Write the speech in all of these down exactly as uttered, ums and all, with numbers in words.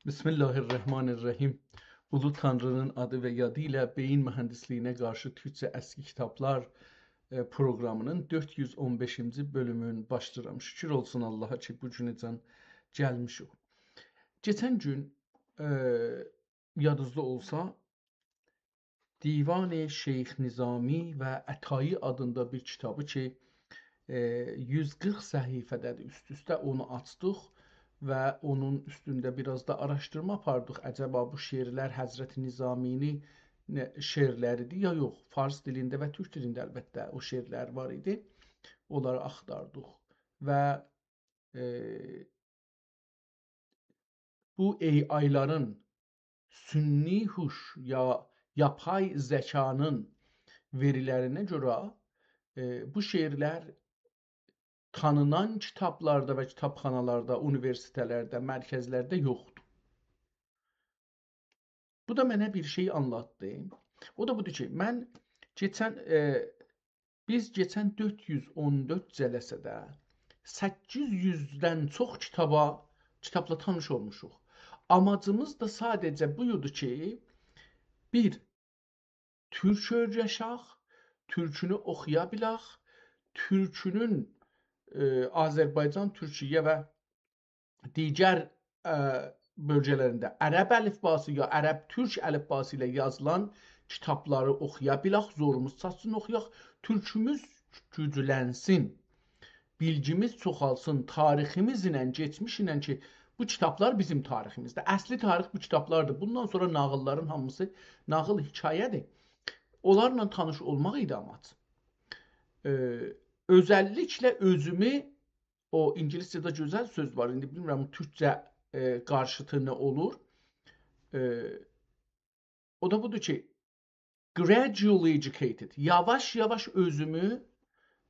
بسم الله الرحمن الرحیم. اولو تانری‌نین آدی و یادی ایله بئیین موهندیسلیگینه قارشی تورکجه اسکی کیتابلار، ائ، پروقرامی‌نین دؤرد یوز اون بئشینجی بؤلومون باشلاییرام. شوکور اولسون آللاها کی، بو گونه‌جن گلمیشیک. کئچن گون، ائ، یادینیزدا اولسا، دیوان شیخ نظامی و عطایی آدیندا بیر کیتابی کی، ائ، یوز قیرخ صفحه‌ده‌دیر اوست-اوسته، اونو آچدیق و اونون اوستونده بیر آز دا آراشدیرما آپاردیق. عجبا بو شعرلر حضرت نظامی‌نین نه، شعرلری‌دیر یا یوخ؟ فارس دیلینده و تورک دیلینده البته او شعرلر وار ایدی. اونلاری آختاردیق و، ائ، بو A I-لارین، سنی هوش یا یاپای ذکانین وئریلرینه گؤره، ائ، بو شعرلر تانینان کیتابلاردا و کیتابخانالاردا، اونیوئرسیته‌لرده، مرکزلرده یوخدور. بو دا منه بیر شئی آنلاتدی. او دا بودور کی، من کئچن، ائ، بیز کئچن دؤرد یوز اون دؤرد جلسه‌ده سککیز یوزدن چوخ کیتابا، کیتابلا تانیش اولموشوق. آماجیمیز دا ساده‌جه بو ایدی کی، بیر، تورک اؤیره‌شک، تورکونو اوخویا بیلک، تورکونون، ائ، آذربایجان، تورکیه و دیگر، ائ، بؤلگه‌لرینده عرب الیفباسی یا عرب تورک الیفباسی ایله یازیلان کیتابلاری اوخویا بیلک، زوروموز چاتسین اوخویاق، تورکوموز گوجلنسین، بیلگیمیز چوخالسین، تاریخیمیز ایله، کئچمیش ایله کی، بو کیتابلار بیزیم تاریخیمیزدیر. اصلی تاریخ بو کیتابلاردیر. بوندان سونرا ناغیللارین هامیسی ناغیل، حکایه‌دیر. اونلارلا تانیش اولماق ایدی آماج. ائ، اؤزللیکله اؤزومو، او اینگیلیسجه‌ده گؤزل سؤز وار، ایندی بیلمیرم تورکجه، ائ، قارشیتی نه اولور. ائ، او دا بودور کی، gradually educated، یاواش-یاواش اؤزومو،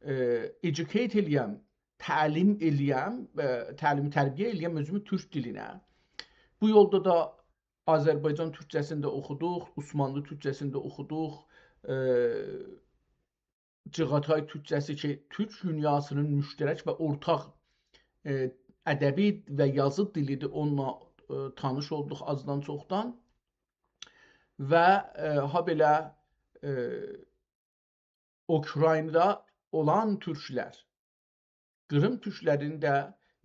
ائ، educate ائلیم، تعلیم ائلیم، ائ، تعلیم تربیه ائلیم اؤزومو تورک دیلینه. بو یولدا دا آذربایجان تورکجه‌سینی ده اوخودوق، عثمانلی تورکجه‌سینی ده اوخودوق، ائ، چغاتای تورکجه‌سی کی، تورک دونیاسی‌نین مشترک و اورتاق، ائ، ادبی و یازی دیلی‌دیر، اونونلا، ائ، تانیش اولدوق آزدان چوخدان. و، ائ، هابئله، ائ، اوکراینادا اولان تورکلر، قیریم تورکلرینین ده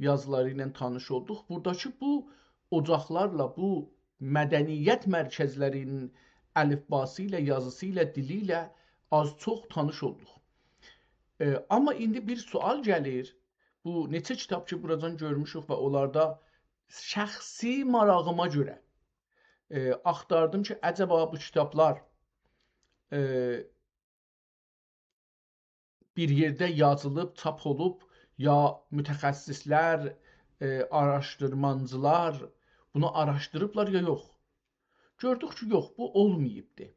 یازیلاری ایله تانیش اولدوق. بوراداکی بو اوجاقلارلا، بو مدنیت مرکزلرینین الیفباسی ایله، یازیسی ایله، دیلی ایله آز-چوخ تانیش اولدوق. ائ، آمما ایندی بیر سؤال گلیر. بو نئچه کیتاب کی، بوراجان گؤرموشوک و اونلاردا شخصی ماراغیما گؤره، ائ، آختاردیم کی، عجبا بو کیتابلار، ائ، بیر یئرده یازیلیب، چاپ اولوب، یا متخصصلر، ائ، آراشدیرماجیلار بونو آراشدیریبلار، یا یوخ. گؤردوک کی، یوخ، بو اولماییبدی.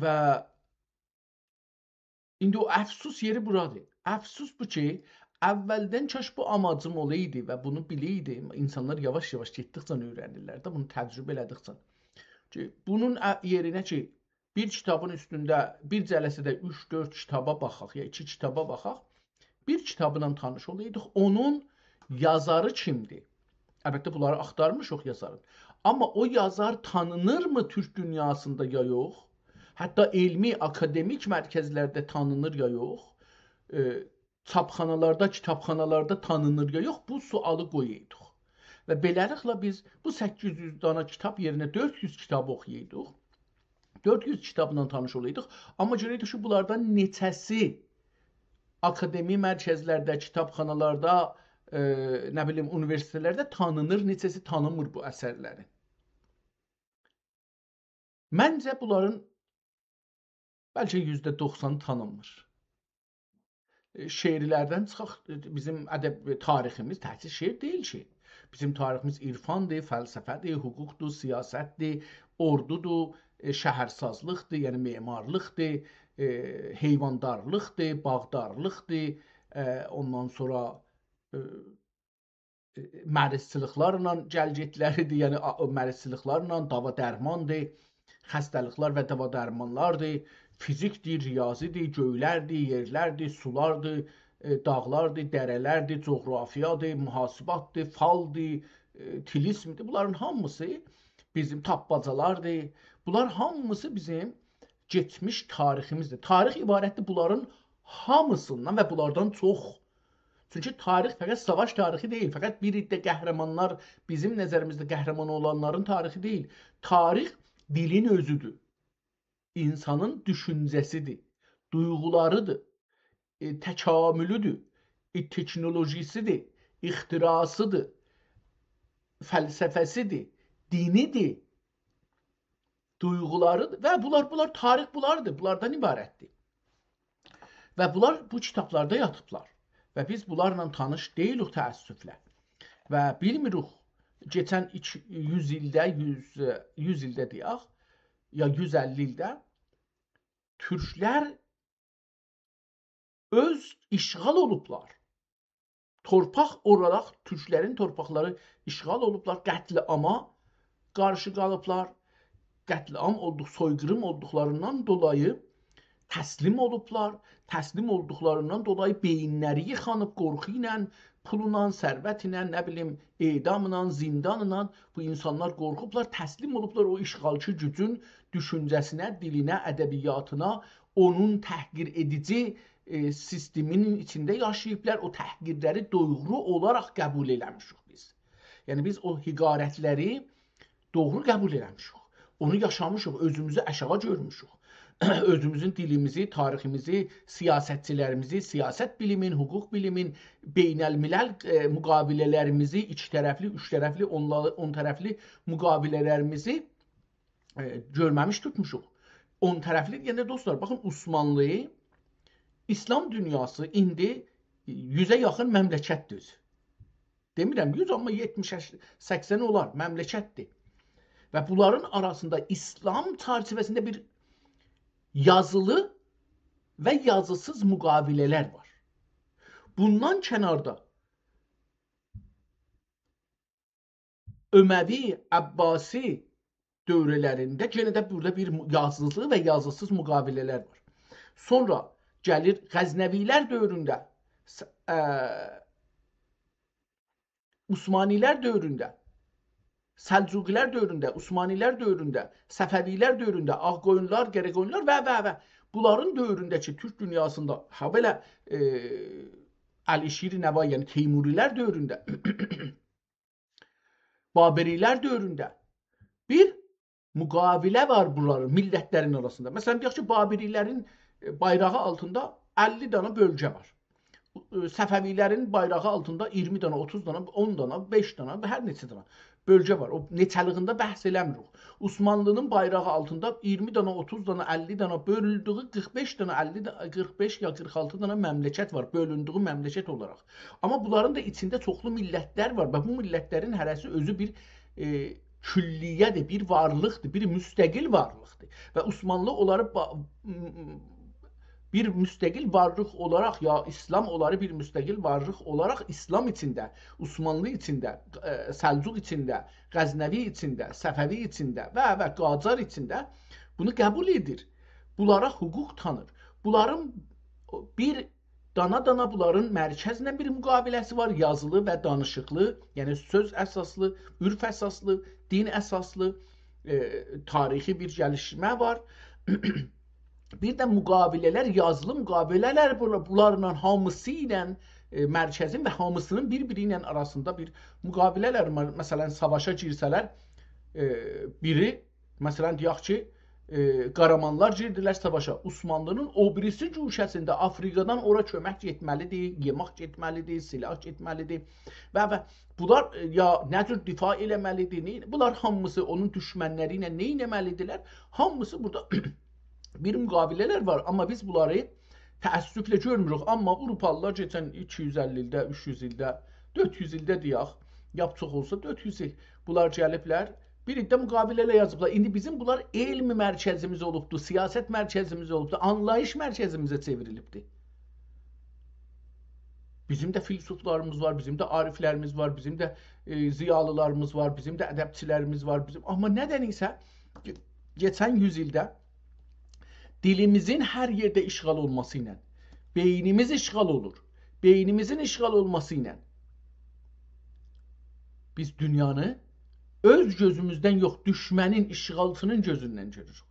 و ایندی او افسوس یئری بورادیر. افسوس بو کی، اولدن کاش بو آماجیم اولایدی و بونو بیله‌یدیم، اینسانلار یاواش-یاواش گئتدیکجه اؤیرنیرلر ده، بونو تجربه ائله‌دیکجه. کی، بونون ا-، یئرینه کی، بیر کیتابین اوستونده، بیر جلسه‌ده اوچ-دؤرد کیتابا باخاق، یا ایکی کیتابا باخاق، بیر کیتابلا تانیش اولایدیق، اونون یازاری کیمدیر؟ البته، بونلاری آختارمیشیق، یازارین. آمما او یازار تانینیرمی تورک دونیاسیندا، یا یوخ؟ حتی علمی، آکادمیک مرکزلرده تانینیر، یا یوخ؟ ائ، چاپخانالاردا، کیتابخانالاردا تانینیر، یا یوخ؟ بو سؤالی قویایدیق. و بئله‌لیکله بیز بو سککیز یوز دانا کیتاب یئرینه دؤرد یوز کیتابی اوخویایدیق، دؤرد یوز کیتابلا تانیش اولایدیق. آمما گؤره‌یدیک کی، بونلاردان نئچه‌سی آکادمی مرکزلرده، کیتابخانالاردا، ائ، نه بیلیم، اونیوئرسیته‌لرده تانینیر، نئچه‌سی تانیمیر بو اثرلری. منجه، بونلارین بلکه یوزده دوخسانی تانینمیر. ائ، شعرلردن چیخاق، ائ، بیزیم ادب، ائ، تاریخیمیز تکجه شعر دئییل کی. بیزیم تاریخیمیز عرفاندیر، فلسفه‌دیر، حقوقدور، سیاستدیر، اوردودور، ائ، شهرسازلیقدیر، یعنی معمارلیقدیر، ائ، حیواندارلیقدیر، باغدارلیقدیر، ائ، اوندان سونرا، ائ، ائ، مریضچیلیقلارلا گل‌گئتلریدیر، یعنی، آ-، او مریضچیلیقلارلا داوا درماندیر، خسته‌لیکلر و داوا درمانلاردیر، فیزیکدیر، ریاضی‌دیر، گؤیلردیر، یئرلردیر، سولاردیر، ائ، داغلاردیر، دره‌لردیر، جغرافیادیر، محاسباتدیر، فالدیر، ائ، طلیسمدیر. بونلارین هامیسی بیزیم تاپماجالاردیر. بونلار هامیسی بیزیم کئچمیش تاریخیمیزدیر. تاریخ عبارتدیر بونلارین هامیسیندان و بونلاردان چوخ. چونکی تاریخ فقط ساواش تاریخی دئییل، فقط بیر عده قهرمانلار، بیزیم نظریمیزده قهرمان اولانلارین تاریخی دئییل. تاریخ دیلین اؤزودور. اینسانین دوشونجه‌سیدیر، دویغولاریدیر، ائ، تکاملودور، ائ، تکنولوژیسیدیر، اختراعسیدیر، فلسفه‌سیدیر، دینیدیر، دویغولاریدیر و بونلار، بونلار تاریخ بولاردیر، بونلاردان عبارتدیر. و بونلار بو کیتابلاردا یاتیبلار. و بیز بونلارلا تانیش دئییلیک تأسفله. و بیلمیریک، کئچن ایکی، یوز ایلده، یوز، یوز ایلده دئیک، یا یوز اللی ایلده تورکلر اؤز اشغال اولوبلار. تورپاق اولاراق تورکلرین تورپاقلاری اشغال اولوبلار، قتل‌عاما قارشی قالیبلار. قتل‌عام اولدوق، سوی‌قیریم اولدوقلاریندان دولایی تسلیم اولوبلار. تسلیم اولدوقلاریندان دولایی بئیینلری ییخانیب قورخو ایله، پولونان، ثروتینن، نه بیلیم، اعداملا، زیندانلا بو اینسانلار قورخوبلار، تسلیم اولوبلار او اشغالچی گوجون دوشونجه‌سینه، دیلینه، ادبیاتینا، اونون تحقیر ائدیجی، ائ، سیستمینین ایچینده یاشاییبلار. او تحقیرلری دوغرو اولاراق قبول ائله‌میشیک بیز. یعنی بیز او حقارتلری دوغرو قبول ائله‌میشیک. اونو یاشامیشیق، اؤزوموزو آشاغی گؤرموشوک. اؤزوموزون دیلیمیزی، تاریخیمیزی، سیاستچیلریمیزی، سیاست بیلیمین، حقوق بیلیمین، بین‌الملل، ائ، مقاوله‌لریمیزی، ایکی طرفلی، اوچ طرفلی، اونلاری، اون طرفلی مقاوله‌لریمیزی، ائ، گؤرمه‌میش توتموشوق. اون طرفلی دئینده، دوستلار، باخین، عثمانلی، ایسلام دونیاسی ایندی یوزه یاخین مملکتدیر. دئمیرم یوز، آمما یئتمیش، سکسن اولار، مملکتدیر. و بونلارین آراسیندا ایسلام چرچیوه‌سینده بیر یازیلی و یازیسیز مقاوله‌لر وار. بوندان کناردا اموی، عباسی دوره‌لرینده یئنه ده بورادا بیر مو-، یازیلی و یازیسیز مقاوله‌لر وار. سونرا گلیر غزنوی‌لر دؤورونده، س-، ا، عثمانی‌لر دؤورونده، سلجوقی‌لر دؤورونده، عثمانی‌لر دؤورونده، صفوی‌لر دؤورونده، آغ‌قویونلولار، قاراقویونلولار و، و، و بونلارین دؤورونده کی، تورک دونیاسیندا، هابئله، ائ، علیشیر نوایی، یعنی تیموری‌لر دؤورونده، بابری‌لر دؤورونده بیر مقاوله وار بونلارین، میللتلرین آراسیندا. مثلا، دئیک کی، بابری‌لرین، ائ، بایراغی آلتیندا اللی دانا بؤلگه وار. ائ، صفوی‌لرین بایراغی آلتیندا اییرمی دانا، اوتوز دانا، اون دانا، بئش دانا، هر نئچه دانا بؤلگه وار. او نئچه‌لیگینده بحث ائله‌میریک. عثمانلی‌نین بایراغی آلتیندا اییرمی دانا، اوتوز دانا، اللی دانا بؤلوندویو قیرخ بئش دانا، اللی دا-، قیرخ بئش یا قیرخ آلتی دانا مملکت وار، بؤلوندویو مملکت اولاراق. آمما بونلارین دا ایچینده چوخلو میللتلر وار و بو میللتلرین هره‌سی اؤزو بیر، ائ، کلیه‌دیر، بیر وارلیقدیر، بیر مستقل وارلیقدیر. و عثمانلی اونلاری با-، م-، م-، بیر مستقل وارلیق اولاراق، یا ایسلام اونلاری بیر مستقل وارلیق اولاراق ایسلام ایچینده، عثمانلی ایچینده، ائ، سلجوق ایچینده، غزنوی ایچینده، صفوی ایچینده و، و قاجار ایچینده بونو قبول ائدیر. بونلارا حقوق تانیر. بونلارین بیر دانا-دانا بونلارین مرکزله بیر مقاوله‌سی وار، یازیلی و دانیشیقلی، یعنی سؤز اساسلی، عرف اساسلی، دین اساسلی، ائ، تاریخی بیر گلیشمه وار. بیر ده مقاوله‌لر، یازیلی مقاوله‌لر، بولا-، بونلارلا هامیسی ایله، ائ، مرکزین و هامیسینین بیر-بیری ایله آراسیندا بیر مقاوله‌لر وار. مثلا، ساواشا گیرسه‌لر، ائ، بیری، مثلا، دئیک کی، ائ، قارامانلار گیردیلر ساواشا. عثمانلی‌نین او بیریسی گوشه‌سینده آفریقادان اورا کؤمک گئتمه‌لیدیر، یئمک گئتمه‌لیدیر، سلاح گئتمه‌لیدیر و، و بونلار، ائ، یا نه جور دفاع ائله‌مه‌لیدیر، نه، بونلار هامیسی اونون دوشمنلری ایله نه ائتمه‌لیدیرلر؟ هامیسی بورادا بیر مقاوله‌لر وار، آمما بیز بونلاری تأسفله گؤرموروک. آمما آوروپالیلار کئچن ایکی یوز اللی ایلده، اوچ یوز ایلده، دؤرد یوز ایلده دئیک، لاپ چوخ اولسا دؤرد یوز ایل، بونلار گلیبلر، بیر عده مقاوله‌لر یازیبلار. ایندی بیزیم بونلار علم مرکزیمیز اولوبدور، سیاست مرکزیمیز اولوبدور، آنلاییش مرکزیمیزه چئوریلیبدیر. بیزیم ده فیلسوفلاریمیز وار، بیزیم ده عارفلریمیز وار، بیزیم ده، ائ، ضیالیلاریمیز وار، بیزیم ده ادبچیلریمیز وار. بیزیم، آمما ندنسه، کئ-، کئچن یوز ایلده دیلیمیزین هر یئرده اشغال اولماسی ایله بئینیمیز اشغال اولور. بئینیمیزین اشغال اولماسی ایله بیز دونیانی اؤز گؤزوموزدن یوخ، دوشمنین، اشغالچی‌نین گؤزوندن گؤروروک.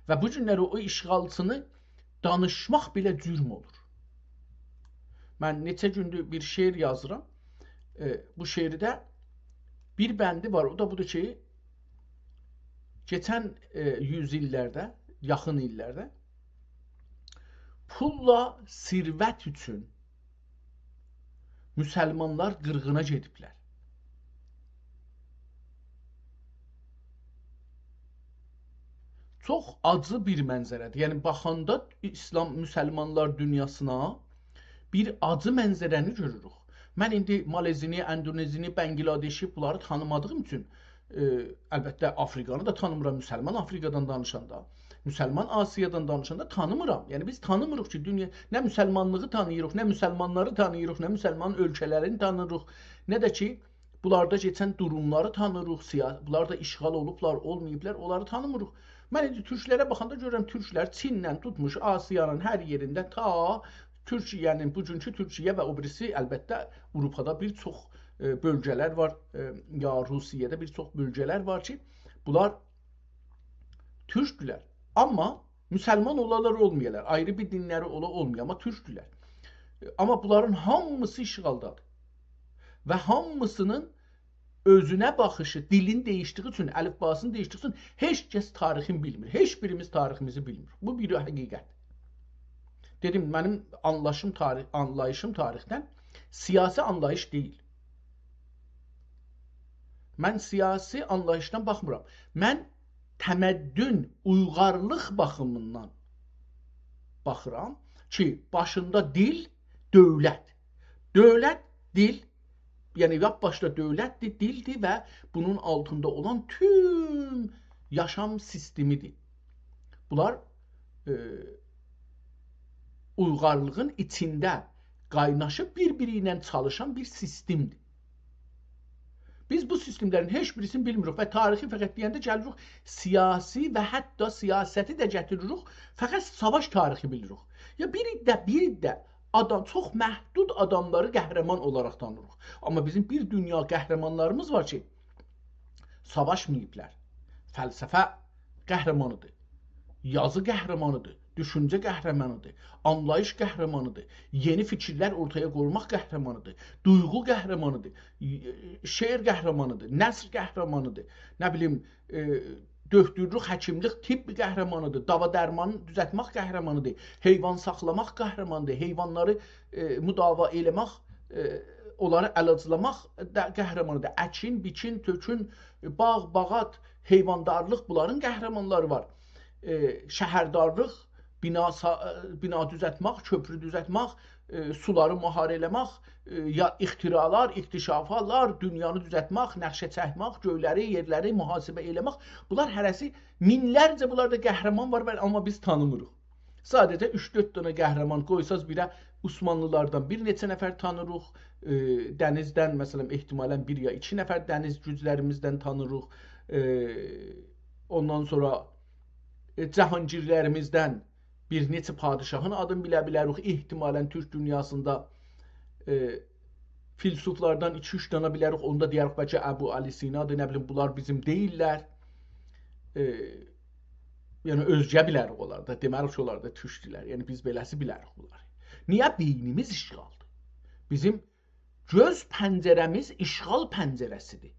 و بو گونلری او اشغالچینی دانیشماق بئله جرم اولور. من نئچه گوندور بیر شعر یازیرام. ائ، بو شعرده بیر بندی وار، او دا بودور کی، کئچن، ائ، یوز ایللرده، یاخین ایللرده پوللا ثروت اوچون مسلمانلار قیرغینا گئدیبلر. چوخ آجی بیر منظره‌دیر. یعنی، باخاندا ایسلام، مسلمانلار دونیاسینا بیر آجی منظره‌نی گؤروروک. من ایندی مالزینی، اندونزینی، بنگلادشی، بونلاری تانیمادیغیم اوچون، ائ، البته، آفریقانی دا تانیمیرام، مسلمان آفریقادان دانیشاندا، مسلمان آسیادان دانیشاندا تانیمیرام. یعنی، بیز تانیمیریق کی، دونیا، نه مسلمانلیغی تانیییریق، نه مسلمانلاری تانیییریق، نه مسلمان اؤلکه‌لرینی تانیییریق، نه ده کی، بونلاردا کئچن دوروملاری تانیییریق، سیا-، بونلار دا اشغال اولوبلار، اولماییبلار، اونلاری تانیمیریق. من ایندی تورکلره باخاندا گؤرورم، تورکلر چیندن توتموش آسیانین هر یئرینده تا تورکیه‌نین، بوگونکو تورکیه و او بیریسی، البته، آوروپادا بیر چوخ، ائ، بؤلگه‌لر وار، ائ، یا روسیه‌ده بیر چوخ بؤلگه‌لر وار کی، بونلار تورکدولر. آمما مسلمان اولالار اولمایالار، آیری بیر دینلری اولا اولمایا، آمما تورکدولر. آمما بونلارین هامیسی اشغالدادیر. و هامیسینین اؤزونه باخیشی، دیلین دییشدیگی اوچون، الیفباسینی دییشدیگی اوچون هئچ کس تاریخینی بیلمیر. هئچ بیریمیز تاریخیمیزی بیلمیریک. بو بیر حقیقت. دئدیم، منیم آنلاشیم تاریخ، آنلاییشیم تاریخدن سیاسی آنلاییش دئییل. من سیاسی آنلاییشدان باخمیرام. من تمدن، اویغارلیق باخیمیندان باخیرام کی، باشیندا دیل، دؤولت. دؤولت، دیل، یعنی لاپ باشدا دؤولتدیر، دیلدیر و بونون آلتیندا اولان توم یاشام سیستمیدیر. بونلار، ائ، اویغارلیغین ایچینده قایناشیب بیر-بیری ایله چالیشان بیر سیستمدیر. بیز بو سیستملرین هئچ بیریسینی بیلمیریک و تاریخی فقط دئینده گلیریک سیاسی و حتی سیاستی ده گتیریریک، فقط ساواش تاریخی بیلیریک. یا بیر عده، بیر عده آدام، چوخ محدود آداملاری قهرمان اولاراق تانیریق. آمما بیزیم بیر دونیا قهرمانلاریمیز وار کی، ساواشماییبلار. فلسفه قهرمانیدیر. یازی قهرمانیدیر. دوشونجه قهرمانیدیر. آنلاییش قهرمانیدیر. یئنی فیکیرلر اورتایا قویماق قهرمانیدیر. دویغو قهرمانیدیر. شعر قهرمانیدیر. نثر قهرمانیدیر. نه بیلیم، ائ، دؤکتورلوک، حکیملیک، طب قهرمانیدیر. داوا درمان دوزلتمک قهرمانیدیر. حیوان ساخلاماق قهرمانیدیر. حیوانلاری، ائ، مداوا ائله‌مک، ائ، اونلاری علاجلاماق دا قهرمانیدیر. اکین، بیکین، تؤکون، باغ، باغات، حیواندارلیق، بونلارین قهرمانلاری وار. ائ، شهردارلیق، بینا سا-، بینا دوزلتمک، کؤپرو دوزلتمک، ائ، سولاری مهار ائله‌مک، ائ، یا اختراعلار، اکتشافلار، دونیانی دوزلتمک، نقشه چکمک، گؤیلری، یئرلری محاسبه ائله‌مک. بونلار هره‌سی مینلرجه بونلاردا قهرمان وار، بل-، آمما بیز تانیمیریق. ساده‌جه اوچ-دؤرد دنه قهرمان قویساز بیره، عثمانلیلاردان بیر نئچه نفر تانیریق، ائ، دنیزدن، مثلا، احتمالا بیر یا ایکی نفر دنیز گوجلریمیزدن تانیریق. ائ، اوندان سونرا، ائ، جهانگیرلریمیزدن بیر نئچه پادشاهین آدینی بیله بیلریک. احتمالا تورک دونیاسیندا، ائ، فیلسوفلاردان ایکی-اوچ دنه بیلریک. اوندا دئیه‌ریک، بلکه ابوعلی سینادیر، نه بیلیم، بونلار بیزیم دئییللر. ائ، یعنی، اؤزگه بیلریک اونلاری دا. دئمه‌ریک کی، اونلار دا تورکدولر. یعنی، بیز بئله‌سی بیلریک بونلاری. نییه؟ بئینیمیز اشغالدیر. بیزیم گؤز پنجره‌میز اشغال پنجره‌سیدیر.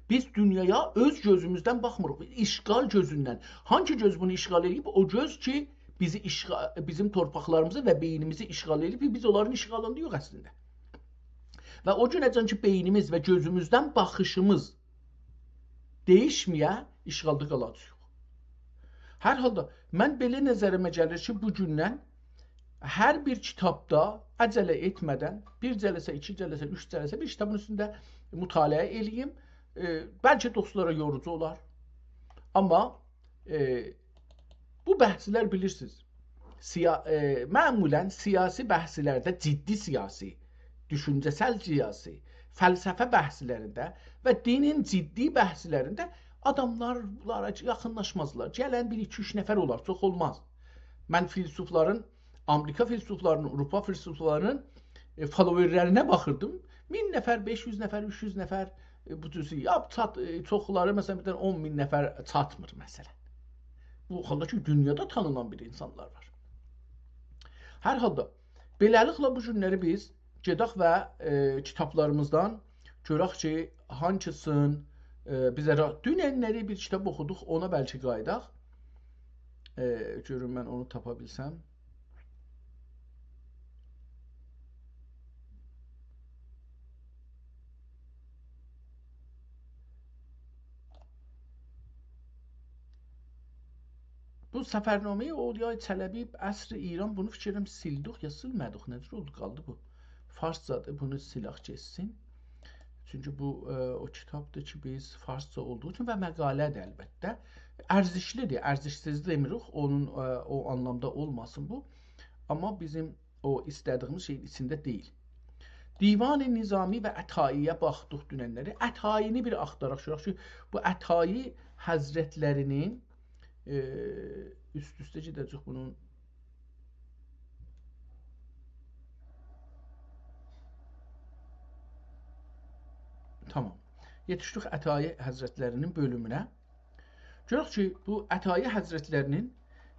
بیز دونیایا اؤز گؤزوموزدن باخمیریق، اشغال گؤزوندن. هانگی گؤز بونو اشغال ائدیب؟ او گؤز کی، بیزی اشغا-، بیزیم تورپاقلاریمیزی و بئینیمیزی اشغال ائدیب، بیز اونلارین اشغالیندا یوخ اصلینده. و او گونه‌جن کی، بئینیمیز و گؤزوموزدن باخیشیمیز دییشمه‌یه، اشغالدا قالاجاغیق. هر حالدا، من بئله نظریمه گلیر کی، بو گوندن هر بیر کیتابدا عجله ائتمه‌دن بیر جلسه، ایکی جلسه، اوچ جلسه بیر کیتابین اوستونده مطالعه ائله‌ییم. ائ، بلکه دوستلارا یوروجو اولار. آمما، ائ، بو بحثلر، بیلیرسینیز، سیا-، ائ، معمولا سیاسی بحثلرده، جدی سیاسی، دوشونجه‌سل سیاسی، فلسفه بحثلرینده و دینین جدی بحثلرینده آداملار بونلارا یاخینلاشمازلار. گلن بیر، ایکی، اوچ نفر اولار، چوخ اولماز. من فیلسوفلارین، آمریکا فیلسوفلاری‌نین، آوروپا فیلسوفلاری‌نین، ائ، فالوورلرینه باخیردیم. مین نفر، بئش یوز نفر، اوچ یوز نفر، ائ، بو جور، یا چات-، ائ، چوخلاری، مثلا، بیر دنه اون مین نفر چاتمیر، مثلا. بو حالدا کی، دونیادا تانینان بیر اینسانلار وار. هر حالدا، بئله‌لیکله بو گونلری بیز گئدک و، ائ، کیتابلاریمیزدان گؤرک کی، هانسیسین، ائ، بیزه را-، دوننلری بیر کیتاب اوخودوق، اونا بلکه قاییداق. ائ، گؤروم من اونو تاپا بیلسم. بو سفرنامه‌ی اولیای چلبی، عصر ایران، بونو فیکر ائدیرم سیلدیک یا سیلمه‌دیک، نه جور اولدو، قالدی بو. فارسجادیر، بونو سیلک گئتسین. چونکی بو، ائ، او کیتابدیر کی، بیز فارسجا اولدوغو اوچون و مقاله‌دیر البته. ارزشلی‌دیر، ارزشسیز دئمیریک، اونون، ائ، او آنلامدا اولماسین بو. آمما بیزیم او ایسته‌دیگیمیز شئیین ایچینده دئییل. دیوان نظامی و عطایی‌یه باخدیق دوننلری. عطایینی بیر آختاراق گؤرک کی، بو عطایی حضرتلری‌نین، ائ، اوست-اوسته گئده‌جک بونون. تامام. یئتیشدیک عطایی حضرتلری‌نین بؤلومونه. گؤرک کی، بو عطایی حضرتلری‌نین،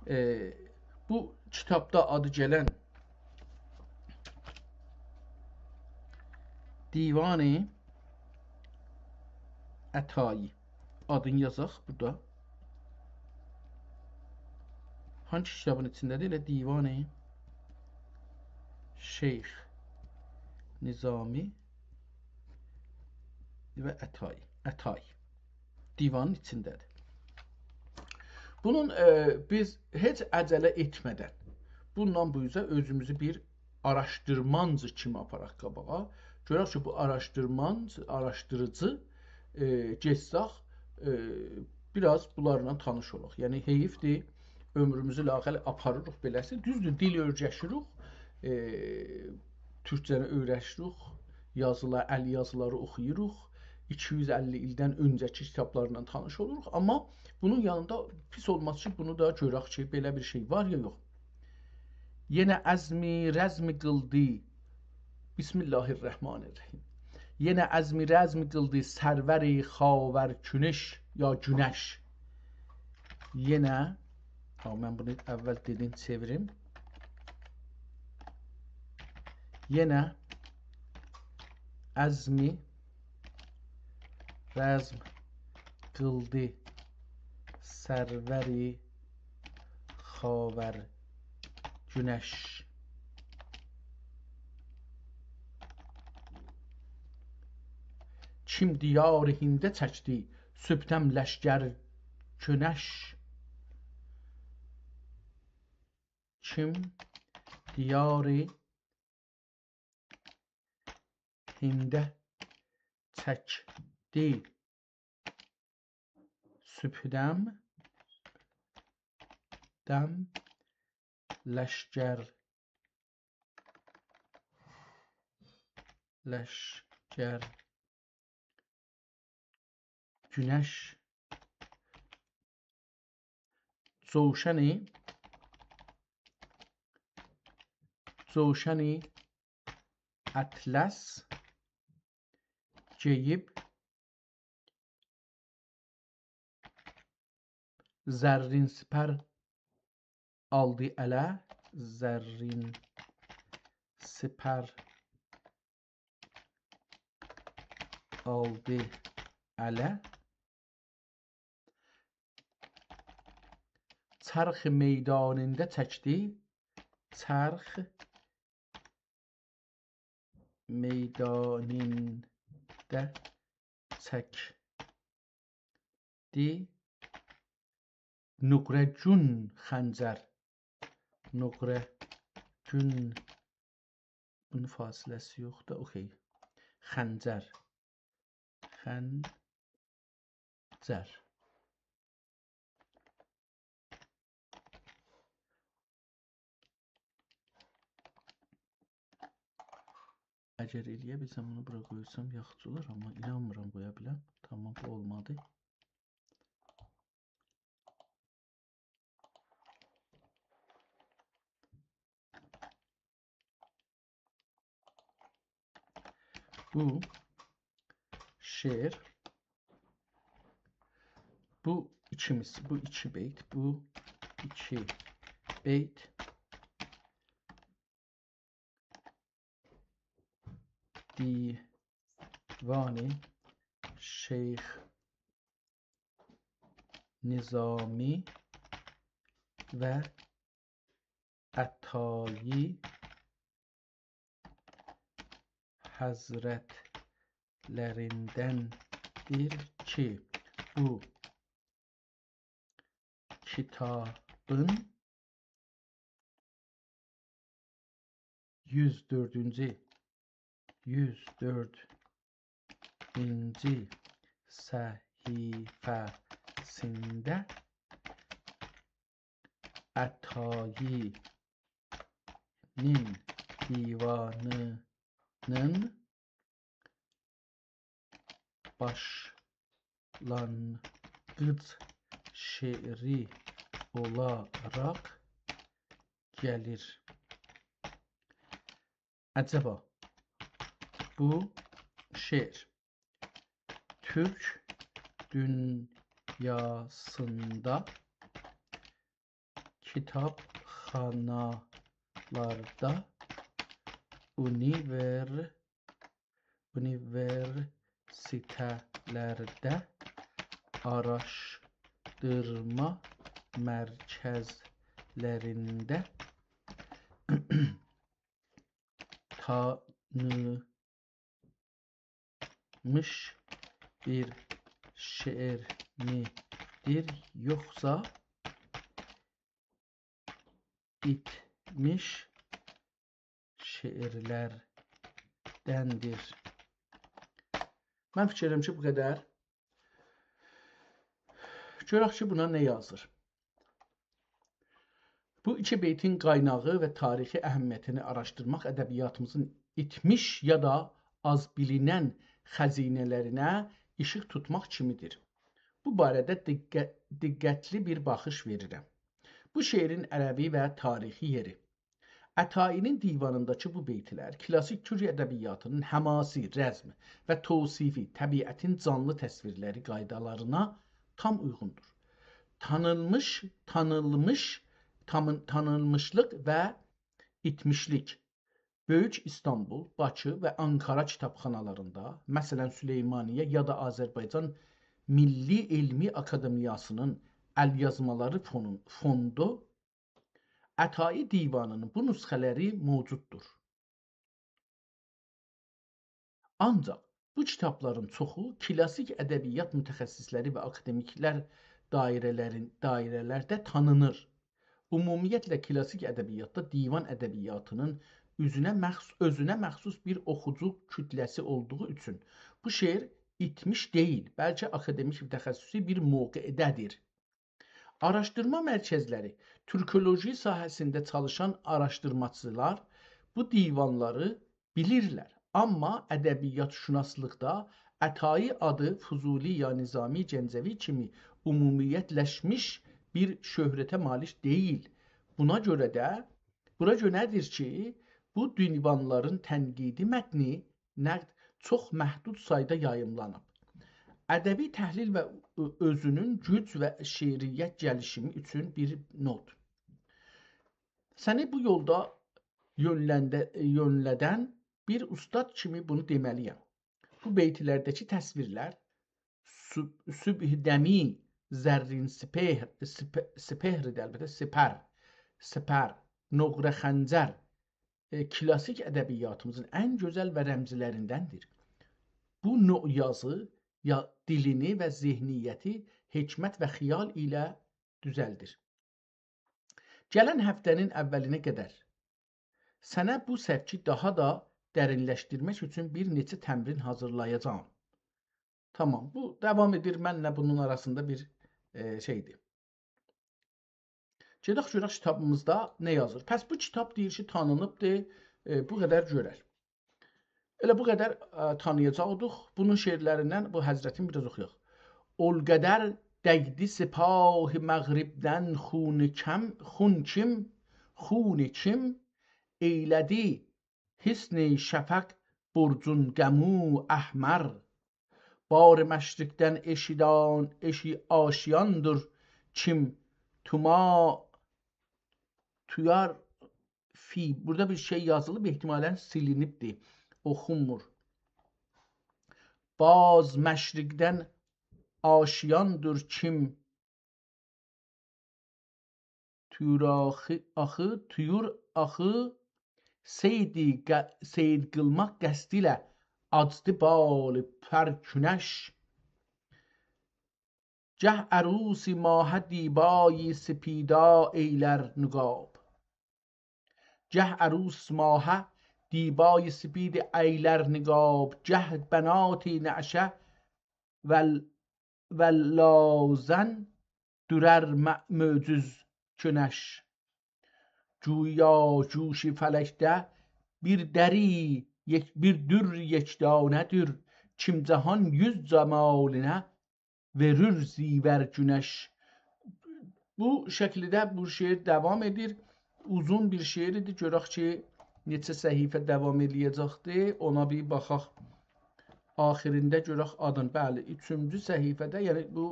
ائ، بو کیتابدا آدی گلن دیوان عطایی. آدینی یازاق بورادا. هانسی کیتابین ایچینده‌دیر؟ ائله دیوان شیخ نظامی و عطایی. عطایی. دیوانین ایچینده‌دیر. بونون، ائ، بیز هئچ عجله ائتمه‌دن، بوندان بو اوزه اؤزوموزو بیر آراشدیرمانجی کیمی آپاراق قاباغا. گؤرک کی، بو آراشدیرمانج-، آراشدیریجی، ائ، گئتسک، ائ، بیر آز بونلارلا تانیش اولاق. یعنی، حئیفدیر، عؤمروموزو لااقل آپاریریق بئله‌سی. دوزدور، دیل اؤیره‌شیریک، ائ، تورکجه‌نی اؤیره‌شیریک، یازیلار، ال یازیلاری اوخویوروق، ایکی یوز اللی ایلدن اؤنجه‌کی کیتابلارلا تانیش اولوروق. آمما بونون یانیندا پیس اولماز کی، بونو دا گؤرک کی، بئله بیر شئی وار یا یوخ. یئنه عزمی رزمی قیلدی. بسم الله الرحمن الرحیم. یئنه عزمی رزمی قیلدی سرور خاور کونش یا گونش. یئنه، ها، من بونو اول دئدیم، چئویریم. یئنه عزمی رزم قیلدی سرور خاور گونش. کیم دیار هینده چکدی صبحدم لشکر کؤنش. کیم دیار هینده چکدی صبحدم، دم لشکر، لشکر گونش. جوشن، جوشن اطلس گئییب زرین سپر آلدی اله، زرین سپر آلدی اله. چرخ میدانینده چکدی، چرخ میدانینده چکدی نقره گون خنجر. نقره گون. بونون فاصله‌سی یوخدور. اوکی. خنجر. خنجر. اگر ائلیه بیلسم، بونو بورا قویسام، یاخشی اولار، آمما اینانمیرام قویا بیلم. تامام، بو اولمادی. بو شعر، بو ایکی مص-، بو ایکی بیت، بو ایکی بیت دیوان شیخ نظامی و عطایی حضرتلریندندیر کی، بو کیتابین یوز دؤردونجو، یوز دؤردونجو صفحه‌سینده عطایی‌نین دیوانینین باشلانغیج شعری اولاراق گلیر. عجبا، بو شعر تورک دونیاسیندا کیتابخانالاردا، اونیوئر-، اونیوئرسیته‌لرده، آراشدیرما مرکزلرینده تانینمیش بیر شعر می‌دیر، یوخسا ایتمیش شعرلردندیر؟ من فیکیر ائدیرم کی، بو قدر. گؤرک کی، بونا نه یازیر. بو ایکی بیتین قایناغی و تاریخی اهمیتینی آراشدیرماق ادبیاتیمیزین ایتمیش یا دا آز بیلینن خزینه‌لرینه ایشیق توتماق کیمیدیر. بو باره‌ده دقت-، دقتلی بیر باخیش وئریرم. بو شعرین عربی و تاریخی یئری. عطایی‌نین دیوانینداکی بو بیتلر کلاسیک تورک ادبیاتینین حماسی، رزم و توصیفی، طبیعتین جانلی تصویرلری قایدالارینا تام اویغوندور. تانینمیش، تانینمیش، تامین-، تانینمیشلیق و ایتمیشلیک. بؤیوک ایستانبول، باکی و آنکارا کیتابخانالاریندا، مثلا، سلیمانیه یا دا آذربایجان میللی علمی آکادمیاسی‌نین ال‌یازمالاری فونون-، فوندو، عطایی دیوانی‌نین بو نسخه‌لری موجوددور. آنجاق بو کیتابلارین چوخو کلاسیک ادبیات متخصصلری و آکادمیکلر دایره‌لرین-، دایره‌لرده تانینیر. عمومیتله، کلاسیک ادبیاتدا دیوان ادبیاتی‌نین اؤزونه مخص-، اؤزونه مخصوص بیر اوخوجو کوتله‌سی اولدوغو اوچون بو شعر ایتمیش دئییل، بلکه آکادمیک و تخصصی بیر موقعده‌دیر. آراشدیرما مرکزلری، تورکولوژی ساحه‌سینده چالیشان آراشدیرماچیلار بو دیوانلاری بیلیرلر. آمما ادبیات‌شناسلیقدا عطایی آدی فضولی یا نظامی گنجوی کیمی عمومیت‌لشمیش بیر شهرته مالیک دئییل. بونا گؤره ده، بورا گؤره‌دیر کی، بو دیوانلارین تنقیدی متنی نقد چوخ محدود سایدا یاییملانیب. ادبی تحلیل و اؤ-، اؤزونون گوج و شعریت گلیشیمی اوچون بیر نوت. سنی بو یولدا یؤنلنده-، یؤنلدن بیر اوستاد کیمی بونو دئمه‌لی‌یم. بو بیتلرده‌کی تصویرلر، صبح، صبح دمی زرین سپهر، سپ-، سپهر ایدی البته، سپر، سپر، نقره خنجر، ائ، کلاسیک ادبیاتیمیزین ان گؤزل و رمزلریندندیر. بو نوع یازی یا دیلینی و ذهنیتی حکمت و خیال ایله دوزلدیر. گلن هفته‌نین اولینه قدر سنه بو سبکی داها دا درینلشدیرمک اوچون بیر نئچه تمرین حاضیرلایاجاغام. تامام، بو داوام ائدیر. منله بونون آراسیندا بیر، ائ، شئیدیر. گئدک گؤرک کیتابیمیزدا نه یازیر. پس بو کیتاب دئییر کی، تانینیبدیر، ائ، بو قدر گؤرر. ائله بو قدر، ائ، تانییاجاقدیق. بونون شعرلریندن بو حضرتین بیر آز اوخویاق. اول قدر دگدی سپاه مغربدن خون کم، خون کیم، خون کیم، ائیله‌دی حصن شفق برجون قمو احمر. بار مشرقدن ائشیدان، ائشی آشیاندیر کیم توما، تویار فی. بورادا بیر شئی یازیلیب، احتمالاً سیلینیبدیر، اوخونمور. باز مشرقدن آشیاندیر کیم تویور آخی، آخی، تویور آخی، سیدی ق-، سیر قیلماق قصدی ایله آجدی بالی فرکونش. گه عروس ماهه دیبای سپیدا ائیلر نقاب. گه عروس ماهه دیبای سپید ائیلر نقاب، گه بنات نعشه ول-، ولازن دورر م-، معجز کنش. گویا جوش فلکده بیر دری یک، بیر در یکدانه‌دیر، کیم جهان یوز جمالینه وئریر زیور گونش. بو شکیلده بو شعر داوام ائدیر. اوزون بیر شعر ایدی. گؤرک کی، نئچه صفحه داوام ائله‌یه‌جکدی. اونا بیر باخاق. آخیرینده گؤرک آدین. بلی، اوچونجو صفحه‌ده، یعنی بو،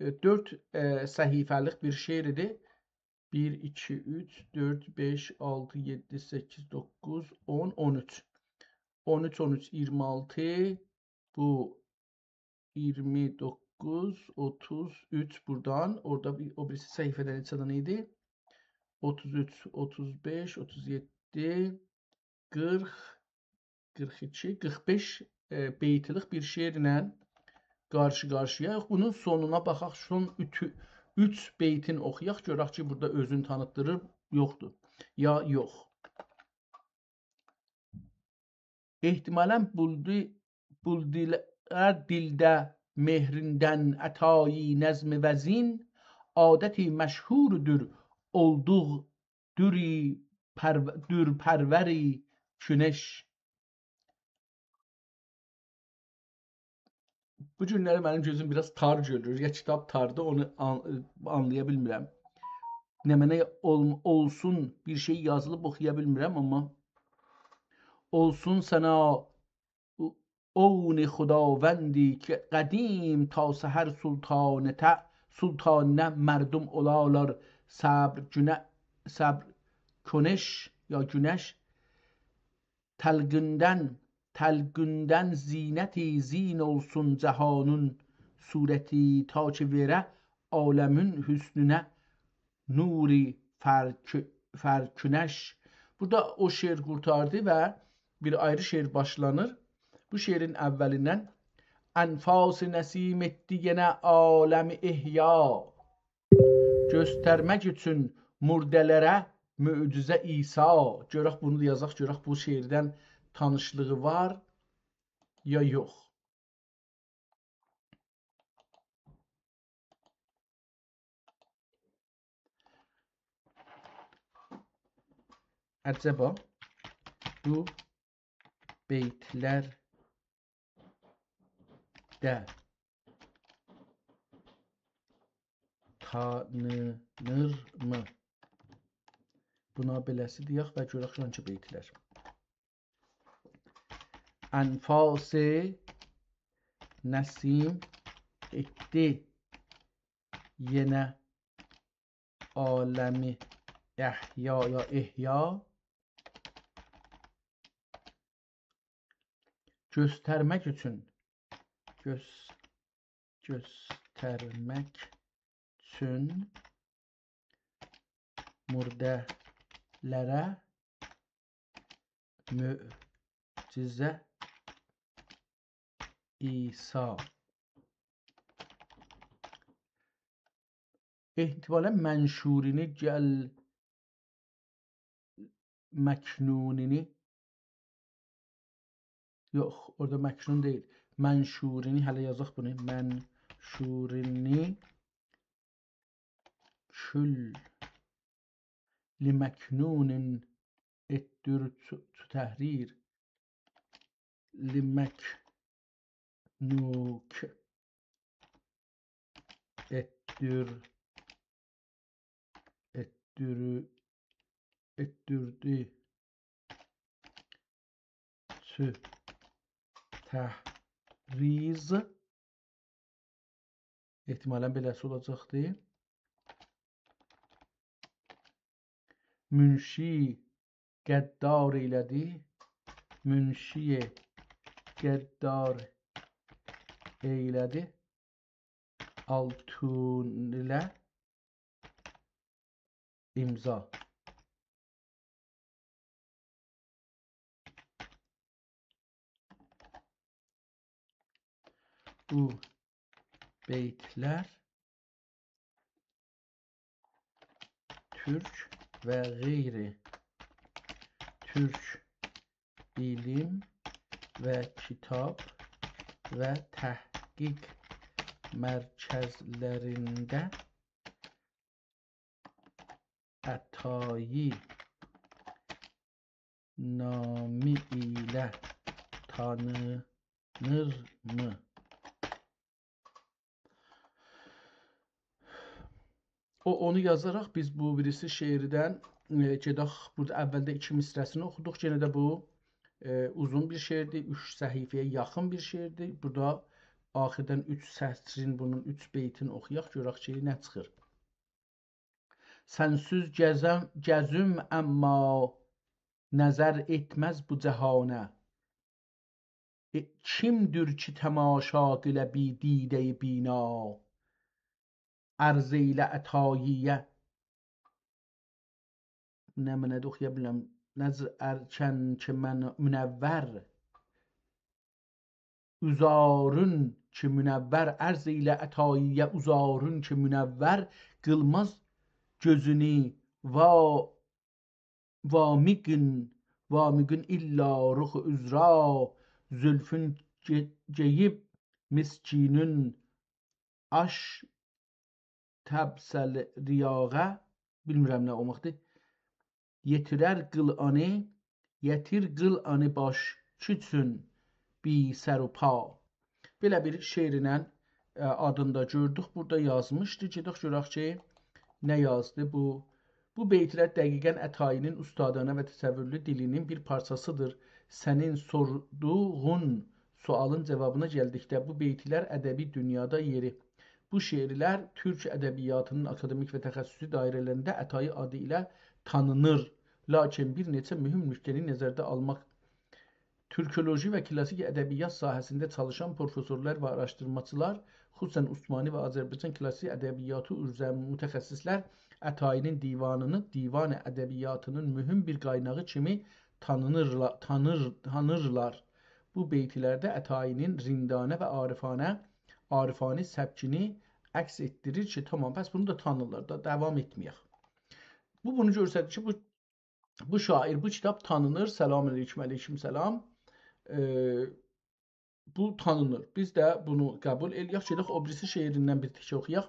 ائ، دؤرد، ائ، صفحه‌لیک بیر شعر ایدی. بیر، ایکی، اوچ، دؤرد، بئش، آلتی، یئددی، سککیز، دوققوز، اون، اون اوچ. اون اوچ، اون اوچ، اییرمی آلتی، بو اییرمی دوققوز، اوتوز اوچ بورادان، اورادا بیر، او بیریسی صفحه‌ده نئچه دنه ایدی؟ اوتوز اوچ، اوتوز بئش، اوتوز یئددی، قیرخ، قیرخ ایکی، قیرخ بئش، ائ، بیتلیک بیر شعرله قارشی-قارشییاییق. بونون سونونا باخاق، سون اوچو-، اوچ بیتین اوخویاق، گؤرک کی، بورادا اؤزونو تانیتدیریر، یوخدور. یا یوخ. احتمالاً بولدو-، بولدولار دیلده مهریندن عطایی نظم وزین، عادتی مشهوردور اولدوق دوری پرو-، دور پروری کونش. بو گونلری منیم گؤزوم بیر آز تار گؤرور. یا کیتاب تاردی، اونو آن-، آنلایا بیلمیرم. نمنه اول-، اولسون، بیر شئی یازیلیب، اوخویا بیلمیرم، آمما اولسون سنه عون خداوندی که قدیم تا سحر سلطانته، سلطانینه مردم اولارلار صبر گونه-، صبر کنش یا گونش. تلقیندن، تلقیندن زینتی زین اولسون جهانین صورتی، تا کی وئره عالمین حسنونه نوری فرک-، فرکونش. بورادا او شعر قورتاردی و بیر آیری شعر باشلانیر. بو شعرین اولیندن: انفاس نسیم ائتدی یئنه عالمی احیا، گؤسترمک اوچون مرده‌لره معجزه عیسی. گؤرک بونو دا یازاق، گؤرک بو شعردن تانیشلیغی وار یا یوخ. عجبا بو بیتلرده تانینیرمی؟ بونا بئله‌سی دئیک و گؤرک هانسی بیتلر. انفاس نسیم ائتدی یئنه عالمی احیا یا احیا. گؤسترمک اوچون، گؤس-، گؤسترمک اوچون مرده‌لره معجزه عیسی. احتمالاً منشورینی گل مکنونینی. یوخ، اورادا مکنون دئییل. منشورینی، هله یازاق بونو. منشورینی کل لمکنون ائتدیر تو، تو تحریر. لمکنوک ائتدیر، ائتدیر، ائتدیردی. تحریض، احتمالاً بئله‌سی اولاجاقدی. منشی غدار ائیله‌دی. منشی غدار ائیله‌دی. آلتون ایله امضا. بو بیتلر تورک و غیر تورک بیلیم و کیتاب و تحقیق مرکزلرینده عطایی نامی ایله تانینیرمی؟ او، اونو یازاراق بیز بو بیریسی شعردن، ائ، گئدک. بورادا اولده ایکی مصرع‌سینی اوخودوق. یئنه ده بو، ائ، اوزون بیر شعردیر، اوچ صفحه‌یه یاخین بیر شعردیر. بورادا آخیردان اوچ سطرین، بونون اوچ بیتین اوخویاق، گؤرک کی، نه چیخیر. سنسیز گزم، گزوم، اما نظر ائتمز بو جهانه. ائ، کیمدیر کی، تماشا قیله بی دیده‌ی بینا؟ عرض ائیله عطایی‌یه. نمنه‌دیر، اوخویا بیلمیرم. نظر ارکن کی، من منور. عذارون کی منور، عرض ائیله عطایی‌یه، عذارون کی منور، قیلماز گؤزونو وا-، وامیقین، وامیقین الا رخ عذرا، زلفون گئ-، گئییب مسکینون آش تبسل ریاغه، بیلمیرم نه اوخوماقدیر. یئتیرر قیل آنی، یئتیر قیل آنی باش کیچون بی سر و پا. بئله بیر شعرینن، ائ، آدینی دا گؤردوک، بورادا یازمیشدی. گئدک گؤرک کی، نه یازدی بو. بو بیتلر دقیقاً عطایی‌نین اوستادانه و تصورلو دیلینین بیر پارچاسیدیر. سنین سوردوغون سؤالین جاوابینا گلدیکده، بو بیتلر ادبی دونیادا یئری بو شعرلر تورک ادبیاتینین آکادمیک و تخصصی دایره‌لرینده عطایی آدی ایله تانینیر. لاکین بیر نئچه مهم نکته‌نی نظرده آلماق، تورکولوژی و کلاسیک ادبیات ساحه‌سینده چالیشان پروفسورلار و آراشدیرماجیلار، خصوصاً عثمانی و آذربایجان کلاسیک ادبیاتی اوزره متخصصلر عطایی‌نین دیوانینی دیوان ادبیاتینین مهم بیر قایناغی کیمی تانینیرلا-، تانیر-، تانیرلار. بو بیتلرده عطایی‌نین رندانه و عارفانه، عارفانی سبکینی عکس ائتدیریر کی، تامام، پس بونو دا تانیرلار دا، داوام ائتمه‌یک. بو، بونو گؤستریر کی، بو، بو شاعر، بو کیتاب تانینیر. سلام علیکم، علیکم سلام. ائ، بو تانینیر. بیز ده بونو قبول ائله‌یک. گئدک او بیریسی شعریندن بیر تیکه اوخویاق.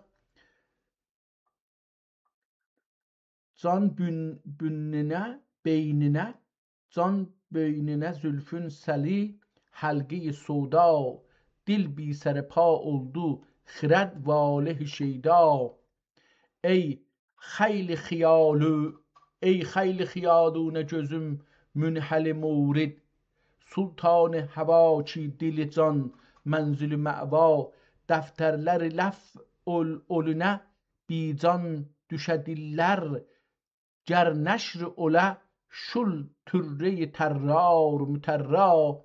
جان بون-، بونونه، بئینینه، جان بئینینه زلفون سلی حلقه‌ی سودا، دل بی سر و پا اولدو خرد واله شیدا. ای خیلی خیالو-، ای خیلی خیالونه گؤزوم منحل مورد، سلطان هوا کی دل جان منزل مأوا، دفترلر لف اول-، اولونه بی‌جان دوشه دیللر، گر نشر اولا شول طره‌ی طرار مطرا.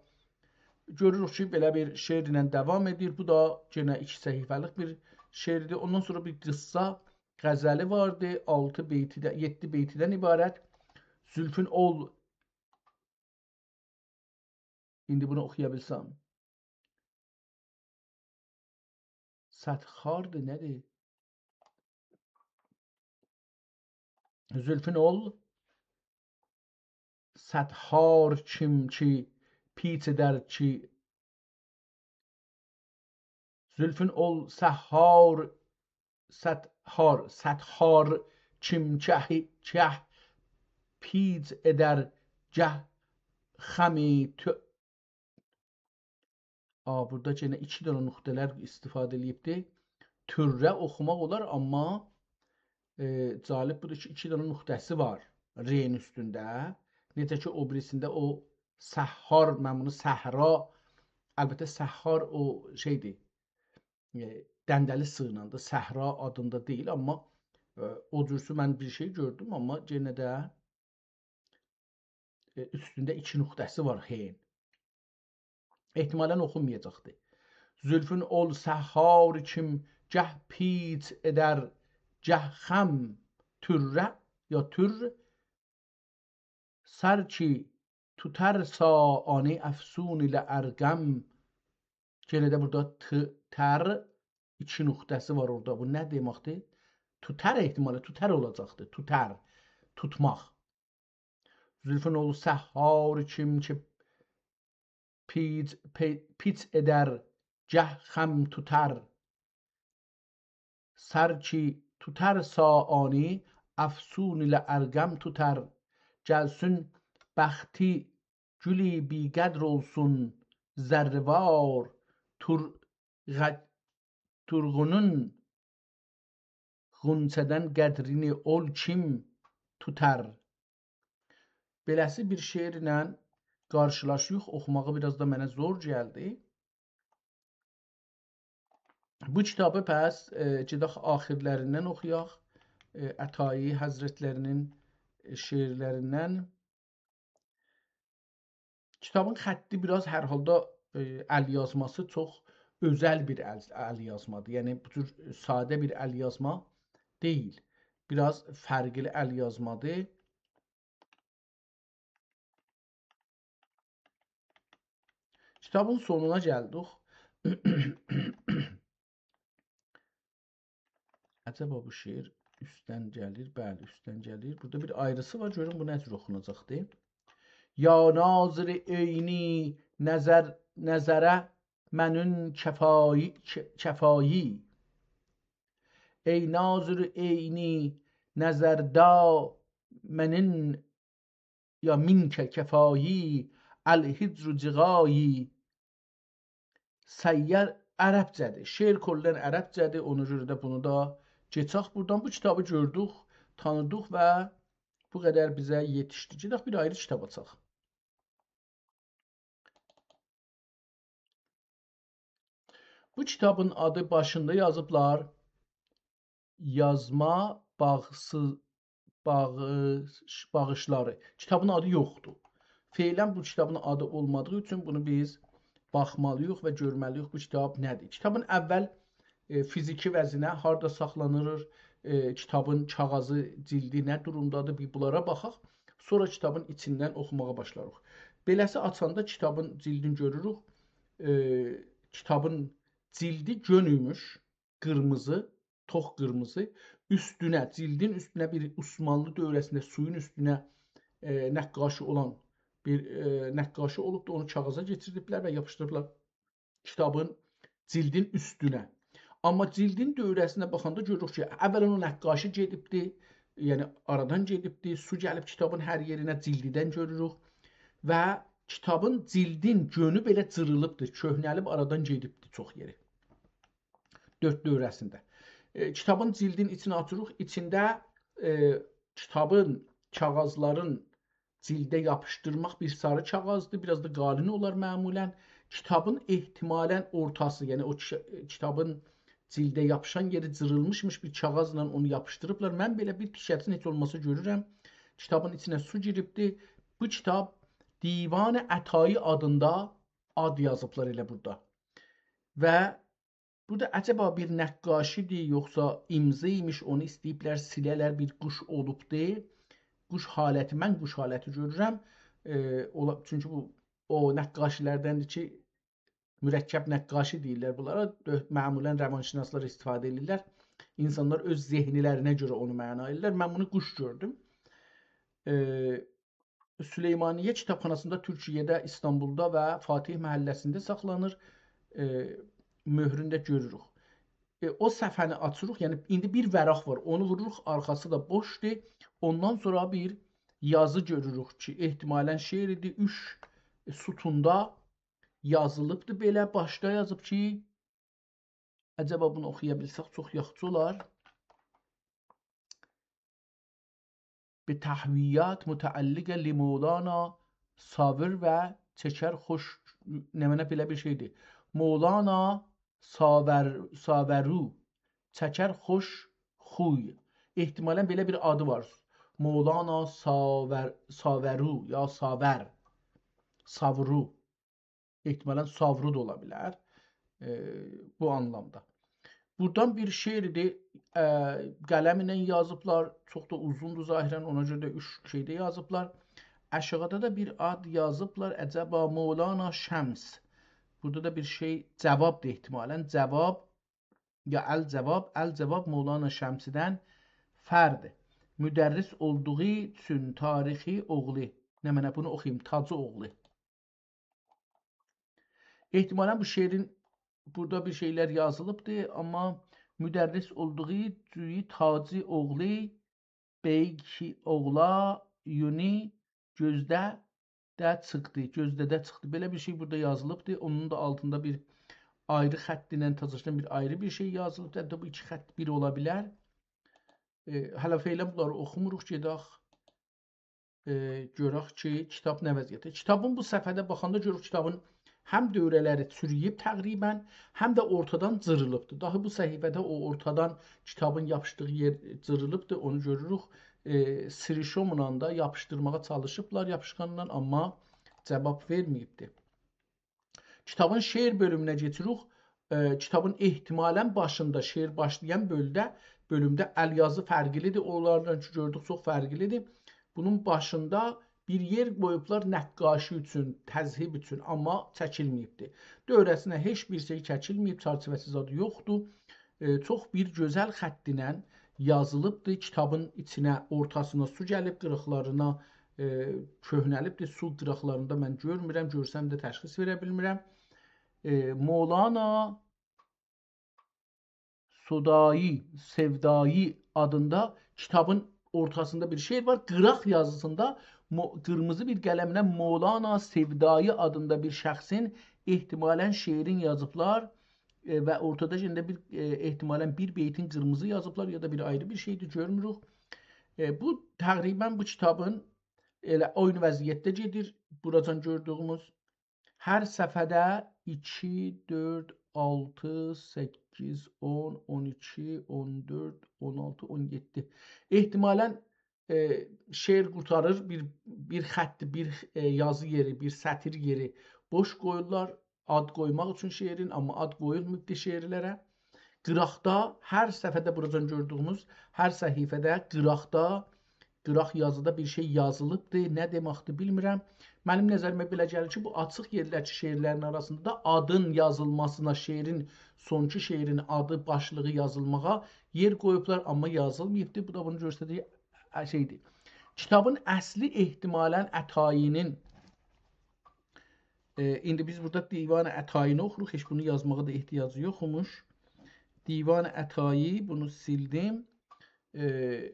گؤروروک کی، بئله بیر شعرله داوام ائدیر. بو دا یئنه ایکی صفحه‌لیک بیر شعردیر. اوندان سونرا بیر قیسسا غزلی واردی. آلتی بیتیدن، یئددی بیتیدن عبارت. زلفون اول، ایندی بونو اوخویا بیلسم. ستخاردیر، نه‌دیر؟ زلفون اول، ستخار کیم کی، پیچ ائدر کی، زلفون اول سحار، ستخار، ستخار کیم کی، کی پیچ ائدر گه خمی تو-، آ، بورادا یئنه ایکی دنه نقطه‌لر استفاده ائله‌ییبدی. طره اوخوماق اولار، آمما، ائ، جالب بودور کی، ایکی دنه نقطه‌سی وار رئ‌نین اوستونده. نئجه کی، او بیریسینده او سحار، من بونو صحرا، البته صحار او شئیدیر، ائ، دنده‌لی «س» ایله ده، صحرا آدیندا دئییل، آمما، ائ، او جورسو من بیر شئی گؤردوم، آمما یئنه ده، ائ، اوستونده ایکی نقطه‌سی وار «ه»ین. احتمالاً اوخونمایاجاقدی. زولفون اول سحار کیم، گه پیچ ائدر، گه خم تره یا تر، سر کی توتر ساعانی افسون ایله ارقم. یئنه ده بورادا «ت»، «تر»، ایکی نقطه‌سی وار اورادا. بو نه دئمکدیر؟ توتر احتمالی، توتر اولاجاقدی. توتر، توتماق. زولفون اول سحار کیم کی پیچ، پی-، پیچ ائدر، گه خم توتر. سر کی توتر ساعانی، افسون ایله ارقم توتر. گلسون بختی گولی بی‌قدر اولسون ذره‌وار، تر-، غ-، ترغونون غنچه‌دن قدرینی اول کیم توتر. بئله‌سی بیر شعرله قارشیلاشیریق. اوخوماغی بیر آز دا منه زور گلدی. بو کیتابی پس، ائ، گئدک آخیرلریندن اوخویاق. ائ، عطایی حضرتلری‌نین، ائ، شعرلریندن. کیتابین خطی بیر آز هر حالدا، ائ، ال‌یازماسی چوخ اؤزل بیر ال-، ال‌یازمادیر. یعنی بو جور ساده بیر ال‌یازما دئییل. بیر آز فرقلی ال‌یازمادیر. کیتابین سونونا گلدیک. عجبا بو شعر اوستدن گلیر؟ بلی، اوستدن گلیر. بورادا بیر آیریسی وار، گؤرون بو نه جور اوخوناجاقدیر. یا ناظر عینی نظر، نظره منون کفایی، ک-، کفایی. ای ناظر عینی نظر دا منون یا منک کفایی، الهجر جغایی. سیر عربجه‌دیر. شعر کلاً عربجه‌دیر، اونا گؤره ده بونو دا کئچک بورادان. بو کیتابی گؤردوک، تانیدیق و بو قدر بیزه یئتیشدی. گئدک بیر آیری کیتاب آچاق. بو کیتابین آدی، باشیندا یازیبلار، یازما باغیسی-، باغیش-، باغیشلاری. کیتابین آدی یوخدور. فعلاً بو کیتابین آدی اولمادیغی اوچون بونو بیز باخمالی‌ییق و گؤرمه‌لی‌ییک بو کیتاب نه‌دیر. کیتابین اول، ائ، فیزیکی وضعینه، هاردا ساخلانیر، ائ، کیتابین کاغیذی، جیلدی نه دورومدادیر، بیر بونلارا باخاق. سونرا کیتابین ایچیندن اوخوماغا باشلاریق. بئله‌سی آچاندا کیتابین جیلدینی گؤروروک. ائ، کیتابین جیلدی گؤنوموش، قیرمیزی، توخ قیرمیزی. اوستونه، جیلدین اوستونه بیر عثمانلی دوره‌سینده سویون اوستونه، ائ، نقاشی اولان بیر، ائ، نقاشی اولوبدو. اونو کاغیذا کئچیردیبلر و یاپیشدیریبلار کیتابین جیلدین اوستونه. آمما جیلدین دوره‌سینه باخاندا گؤروروک کی، اولاً او نقاشی گئدیبدی، یعنی آرادان گئدیبدی، سو گلیب کیتابین هر یئرینه، جیلدیدن گؤروروک. و کیتابین جیلدین گؤنو بئله جیریلیبدی، کؤهنه‌لیب آرادان گئدیبدی چوخ یئری. دؤرد دوره‌سینده. ائ، کیتابین جیلدین ایچینه آچیریق، ایچینده، ائ، کیتابین، کاغیذلارین جیلده یاپیشدیرماق بیر ساری کاغیذدیر، بیر آز دا قالین اولار معمولاً. کیتابین احتمالاً اورتاسی، یعنی او کی-، کیتابین جیلده یاپیشان یئری جیریلمیشمیش، بیر کاغیذلا اونو یاپیشدیریبلار. من بئله بیر تیکه‌سینی هئچ اولماسا گؤرورم. کیتابین ایچینه سو گیریبدی. بو کیتاب دیوان عطایی آدیندا آد یازیبلار ائله بورادا. و بورادا عجبا بیر نقاشی‌دیر، یوخسا امضا ایمیش، اونو ایسته‌ییبلر سیله‌لر، بیر قوش اولوبدو. قوش حالتی، من قوش حالتی گؤرورم. ائ، اولا-، چونکی بو او نقاشی‌لردندیر کی، مرکب نقاشی دئییرلر بونلارا. دؤ-، معمولاً روانشناسلار استفاده ائدیرلر. اینسانلار اؤز ذهنلرینه گؤره اونو معنا ائدیرلر. من بونو قوش گؤردوم. ائ، سلیمانیه کیتابخاناسیندا تورکیه‌ده، ایستانبولدا و فاتح محله‌سینده ساخلانیر. ائ، مؤهرونو ده گؤروروک. ائ، او صفحه‌نی آچیریق، یعنی ایندی بیر ورق وار، اونو ووروروق، آرخاسی دا بوشدور. اوندان سونرا بیر یازی گؤروروک کی، احتمالاً شعردیر، اوچ ستوندا یازیلیبدیر بئله. باشدا یازیب کی، عجبا بونو اوخویا بیلسک چوخ یاخشی اولار. به تحویات متعلق لمولانا ساور و چکر خوش، نمنه، بئله بیر شئیدیر. مولانا ساور، ساورو، چکر خوش خوی. احتمالاً بئله بیر آدی وار. مولانا ساور، ساورو یا ساور، ساورو. احتمالاً ساورو دا اولا بیلر. ائ، بو آنلامدا. بورادان بیر شعردیر، ائ، قلم ایله یازیبلار. چوخ دا اوزوندور ظاهراً، اونا گؤره ده اوچ شئیده یازیبلار. آشاغیدا دا بیر آد یازیبلار. عجبا مولانا شمس. بورادا دا بیر شئی، جوابدیر احتمالاً. جواب یا الجواب، الجواب مولانا شمسدن فرد. مدرس اولدوغو اوچون تاریخی اوغلو. نمنه، بونو اوخویوم، تاجی اوغلو. احتمالاً بو شعرین، بورادا بیر شئیلر یازیلیبدی، آمما مدرس اولدوغو اوچون تاجی اوغلو، بئیک اوغلا یونی گؤزده ده چیخدی، گؤزده ده چیخدی. بئله بیر شئی بورادا یازیلیبدی. اونون دا آلتیندا بیر آیری خط ایله تاجاشدان بیر آیری بیر شئی یازیلیبدی. حتی بو ایکی خط بیر اولا بیلر. ائ، هله فعلاً بونلاری اوخوموروق، گئدک، ائ، گؤرک کی، کیتاب نه وضعیتده. کیتابین بو صفحه‌ده باخاندا گؤروروک، کیتابین هم دؤوره‌لری چورویوب تقریباً، هم ده اورتادان جیریلیبدیر. داها بو صفحه‌ده او اورتادان کیتابین یاپیشدیغی یئر جیریلیبدیر، اونو گؤروروک. ائ، سریشوملا دا یاپیشدیرماغا چالیشیبلار یاپیشقانلا، آمما جواب وئرمه‌ییبدیر. کیتابین شعر بؤلومونه کئچیریک. ائ، کیتابین احتمالاً باشیندا، شعر باشلایان بؤلده، بؤلومده ال‌یازی فرقلیدیر. اونلارلا کی گؤردوک، چوخ فرقلیدیر. بونون باشیندا بیر یئر قویوبلار نقاشی اوچون، تذهیب اوچون، آمما چکیلمه‌ییبدیر. دؤوره‌سینه هئچ بیر شئی چکیلمه‌ییب، چرچیوه‌سی زادی یوخدور. ائ، چوخ بیر گؤزل خط ایله یازیلیبدیر. کیتابین ایچینه، اورتاسینا سو گلیب، قیریقلارینا، ائ، کؤهنه‌لیبدیر. سو قیراقلاریندا من گؤرمورم، گؤرسم ده تشخیص وئره بیلمیرم. ائ، مولانا سودایی، سودایی آدیندا کیتابین اورتاسیندا بیر شعر وار. قیراق یازیسیندا مو-، قیرمیزی بیر قلمله مولانا سودایی آدیندا بیر شخصین احتمالاً شعرین یازیبلار، ائ، و اورتادا یئنه بیر، ائ، احتمالاً بیر بیتین قیرمیزی یازیبلار، یا دا بیر آیری بیر شئیدیر، گؤرموروک. ائ، بو تقریباً بو کیتابین ائله عینی وضعیتده گئدیر. بوراجان گؤردویوموز هر صفحه‌ده ایکی، دؤرد، آلتی، سککیز، اون، اون ایکی، اون دؤرد، اون آلتی، اون یئددی. احتمالاً، ائ، شعر قورتاریر، بیر، بیر خط، بیر، ائ، یازی یئری، بیر سطیر یئری بوش قویورلار آد قویماق اوچون شعرین، آمما آد قویولماییبدی شعرلره. قیراقدا، هر صفحه‌ده، بوراجان گؤردویوموز هر صفحه‌ده قیراقدا، قیراق یازیدا بیر شئی یازیلیبدی. نه دئمکدیر، بیلمیرم. منیم نظریمه بئله گلیر کی، بو آچیق یئرلر کی، شعرلرین آراسیندا دا آدین یازیلماسینا، شعرین، سونکی شعرین آدی، باشلیغی یازیلماغا یئر قویوبلار، آمما یازیلماییبدی. بو دا بونو گؤستریر، ائ، شئیدیر. کیتابین اصلی احتمالاً عطایی‌نین، ائ، ایندی بیز بورادا دیوان عطایی‌نی اوخوروق، هئچ بونو یازماغا دا احتیاجی یوخموش. دیوان عطایی، بونو سیلدیم. ائ،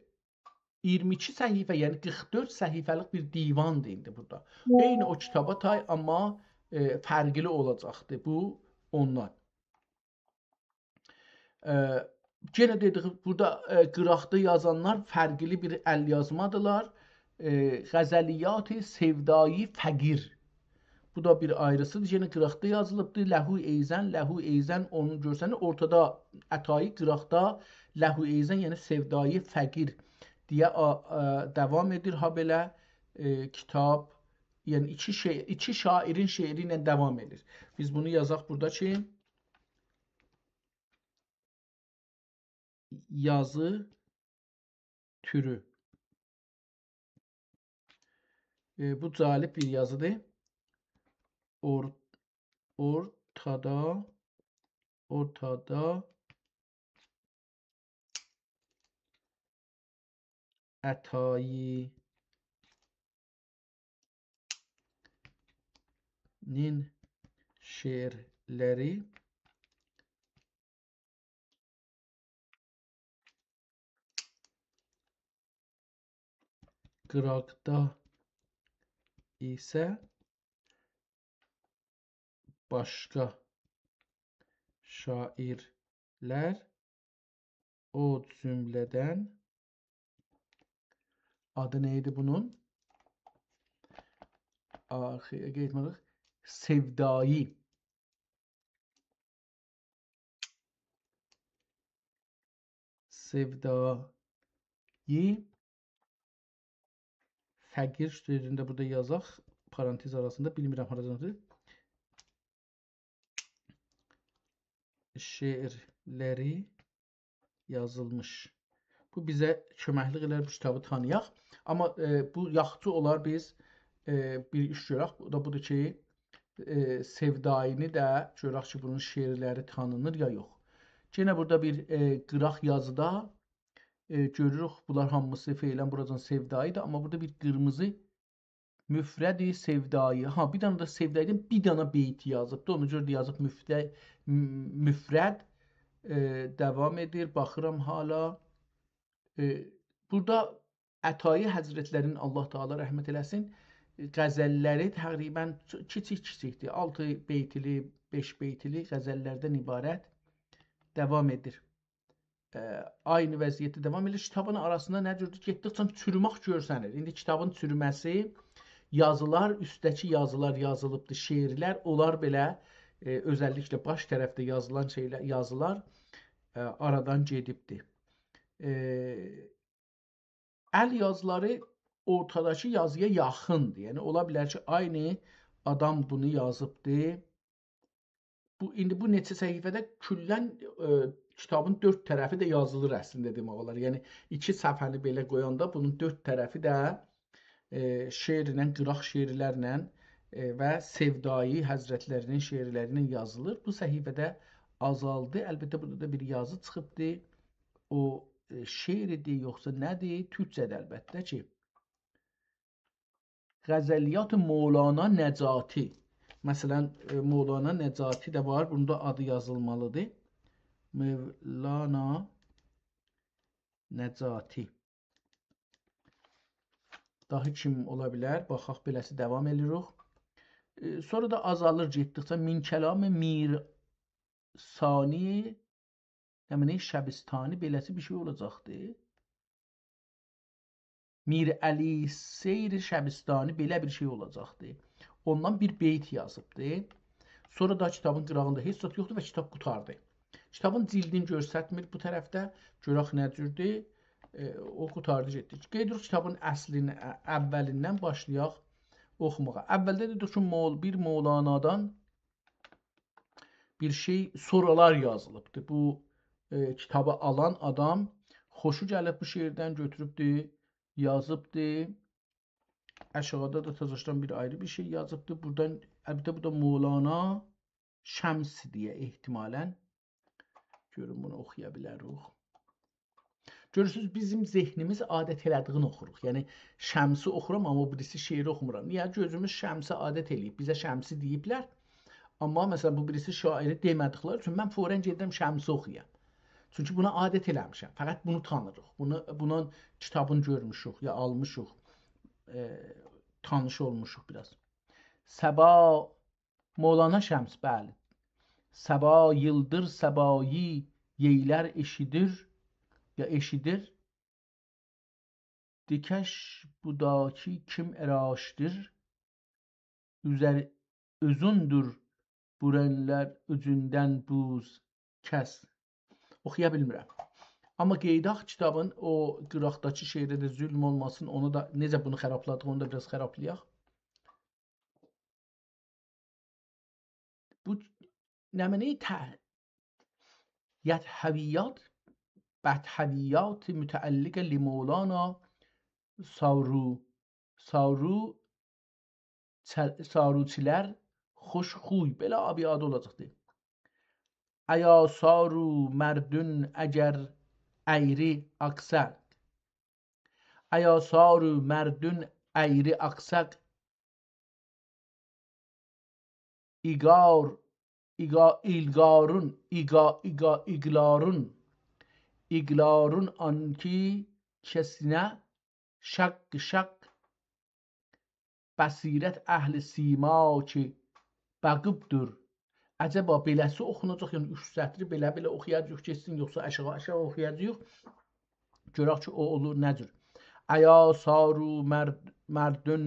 ایگیرمی ایکی صفحه، یعنی قیرخ دؤرد صفحه‌لیک بیر دیواندیر ایندی بورادا. عینی او کیتابا تای، آمما، ائ، فرقلی اولاجاقدیر بو اوندان. ائ، یئنه دئدیک، بورادا، ائ، قیراقدا یازانلار فرقلی بیر ال‌یازمادیلار. ائ، غزلیات سودایی فقیر. بو دا بیر آیریسیدیر. یئنه قیراقدا یازیلیبدیر. له ایضاً، له ایضاً، اونو گؤرسن، اورتادا عطایی، قیراقدا له ایضاً، یعنی سودایی فقیر دئیه، آ، آ، داوام ائدیر. هابئله، ائ، کیتاب، یعنی ایکی شئی، ایکی شاعرین شعری ایله داوام ائدیر. بیز بونو یازاق بورادا کی، یازی تورو. ائ، بو جالب بیر یازیدیر. اور-، اورتادا، اورتادا عطایی‌نین شعرلری، قیراقدا ایسه باشقا شاعرلر، او جمله‌دن، آدی نه ایدی بونون؟ آرخایا گئتمه‌ریک. سئودایی. سئودایی. فقیر شعرینی ده بورادا یازاق. پارانتز آراسیندا، بیلمیرم هاراجان‌دیر. شعرلری یازیلمیش. بو بیزه کؤمکلیک ائلر بو کیتابی تانییاق. آمما، ائ، بو یاخشی اولار بیز، ائ، بیر ایش گؤرک. بو دا بودور کی، ائ، سئودایی‌نی ده گؤرک کی، بونون شعرلری تانینیر یا یوخ. یئنه بورادا بیر، ائ، قیراق یازیدا، ائ، گؤروروک، بونلار هامیسی فعلاً بوراجان سئودایی‌دیر، آمما بورادا بیر قیرمیزی مفرد سئودایی. ها، بیر دنه ده سئودایی‌دان بیر دنه بیت یازیبدی. اونا گؤره ده یازیب مفرد، م-، مفرد، ائ، داوام ائدیر. باخیرام حالا. ائ، بورادا عطایی حضرتلری‌نین، الله تعالی رحمت ائله‌سین، غزللری تقریباً کیچیک-کیچیکدیر. آلتی بیتلی، بئش بیتلی غزللردن عبارت داوام ائدیر. ائ، عینی وضعیتده داوام ائدیر. کیتابین آراسیندا نه جوردور؟ گئتدیکجه چوروماق گؤرسنیر. ایندی کیتابین چورومه‌سی، یازیلار، اوستده‌کی یازیلار یازیلیبدیر، شعرلر، اونلار بئله، ائ، اؤزللیکله باش طرفده یازیلان شئیلر، یازیلار، ائ، آرادان گئدیبدیر. ائ، ال یازیلاری اورتاداکی یازییا یاخیندیر. یعنی، اولا بیلر کی، عینی آدام بونو یازیبدی. بو، ایندی بو نئچه صفحه‌ده کلاً، ائ، کیتابین دؤرد طرفی ده یازیلیر اصلینده دئمک اولار. یعنی، ایکی صفحه‌نی بئله قویاندا بونون دؤرد طرفی ده، ائ، شعرله، قیراق شعرلرله، ائ، و سئودایی حضرتلری‌نین شعرلری ایله یازیلیر. بو صفحه‌ده آزالدی. البته، بورادا دا بیر یازی چیخیبدی. او، ائ، شعر ایدی، یوخسا نه‌دیر؟ تورکجه‌دیر البته کی. غزلیات مولانا نجاتی. مثلاً، ائ، مولانا نجاتی ده وار. بونون دا آدی یازیلمالیدیر. مولانا نجاتی. داها کیم اولا بیلر؟ باخاق، بئله‌سی داوام ائله‌ییریک. ائ، سونرا دا آزالیر گئتدیکجه. من کلام میر ثانی، یعنی شبستانی، بئله‌سی بیر شئی اولاجاقدی. میر علی سیر شبستانی، بئله بیر شئی اولاجاقدی. اوندان بیر بیت یازیبدی. سونرا دا کیتابین قیراغیندا هئچ زاد یوخدور و کیتاب قوتاردی. کیتابین جلدینی گؤسترمیر بو طرفده. گؤرک نه جوردور. ائ، او قوتاردی گئتدی. گئدیریک کیتابین اصلینه، ا-، اولیندن باشلایاق اوخوماغا. اولده دئدیک کی، مول-، بیر مولانادان بیر شئی، سورالار یازیلیبدی. بو، ائ، کیتابی آلان آدام خوشو گلیب بو شعردن، گؤتوروبدو، یازیبدی. آشاغیدا دا تازاشدان بیر آیری بیر شئی یازیبدی. بورادان، البته، بو دا مولانا شمس دئیه احتمالاً. گؤرون، بونو اوخویا بیلریک. گؤرورسونوز، بیزیم ذهنیمیز عادت ائله‌دیگینی اوخوروق. یعنی، شمسی اوخورام، آمما او بیریسی شعری اوخومورام. نییه؟ گؤزوموز شمسه عادت ائله‌ییب. بیزه شمسی دئییبلر. آمما، مثلاً، بو بیریسی شاعری دئمه‌دیکلری اوچون من فوراً گئدیرم شمسی اوخویام. چونکی بونا عادت ائله‌میشم. فقط بونو تانیریق. بونو، بونون کیتابینی گؤرموشوک، یا آلمیشیق، ائ، تانیش اولموشوق بیر آز. صبا، مولانا شمس، بلی. صبا ییلدیر، صبایی یئیلر ائشیدیر، یا ائشیدیر. دیکش بوداکی کیم اراشدیر، اوزر-، اوزوندور بورنلر اوجوندن بوز کس. اوخویا بیلمیرم. آمما قئییداق کیتابین او قیراقداکی شعره ده ظلم اولماسین، اونو دا، نئجه بونو خرابلادیق، اونو دا بیر آز خرابلایاق. بو نمنه‌ی ته-، یدهویات، بدهویات متعلق لمولانا سارو، سارو چل-، ساروچی‌لر خوش خوی، بئله ابیاتی اولاجاقدی. ایا سارو مردون اگر ایری آکساق، ایا سارو مردون ایری آکساق، ایگار، ایگا-، ایلگارون، ایگا-، ایگا-، ایگلارون، ایگلارون آنکی کسینه شق شق بصیرت اهل سیما کی بقیبدور. عجبا بئله‌سی اوخوناجاق، یعنی اوچ سطری بئله-بئله اوخویاجاغیق، گئتسین، یوخسا آشاغی-آشاغی اوخویاجاغیق. گؤرک کی، او اولور نه جور. ایا سارو مرد-، مردون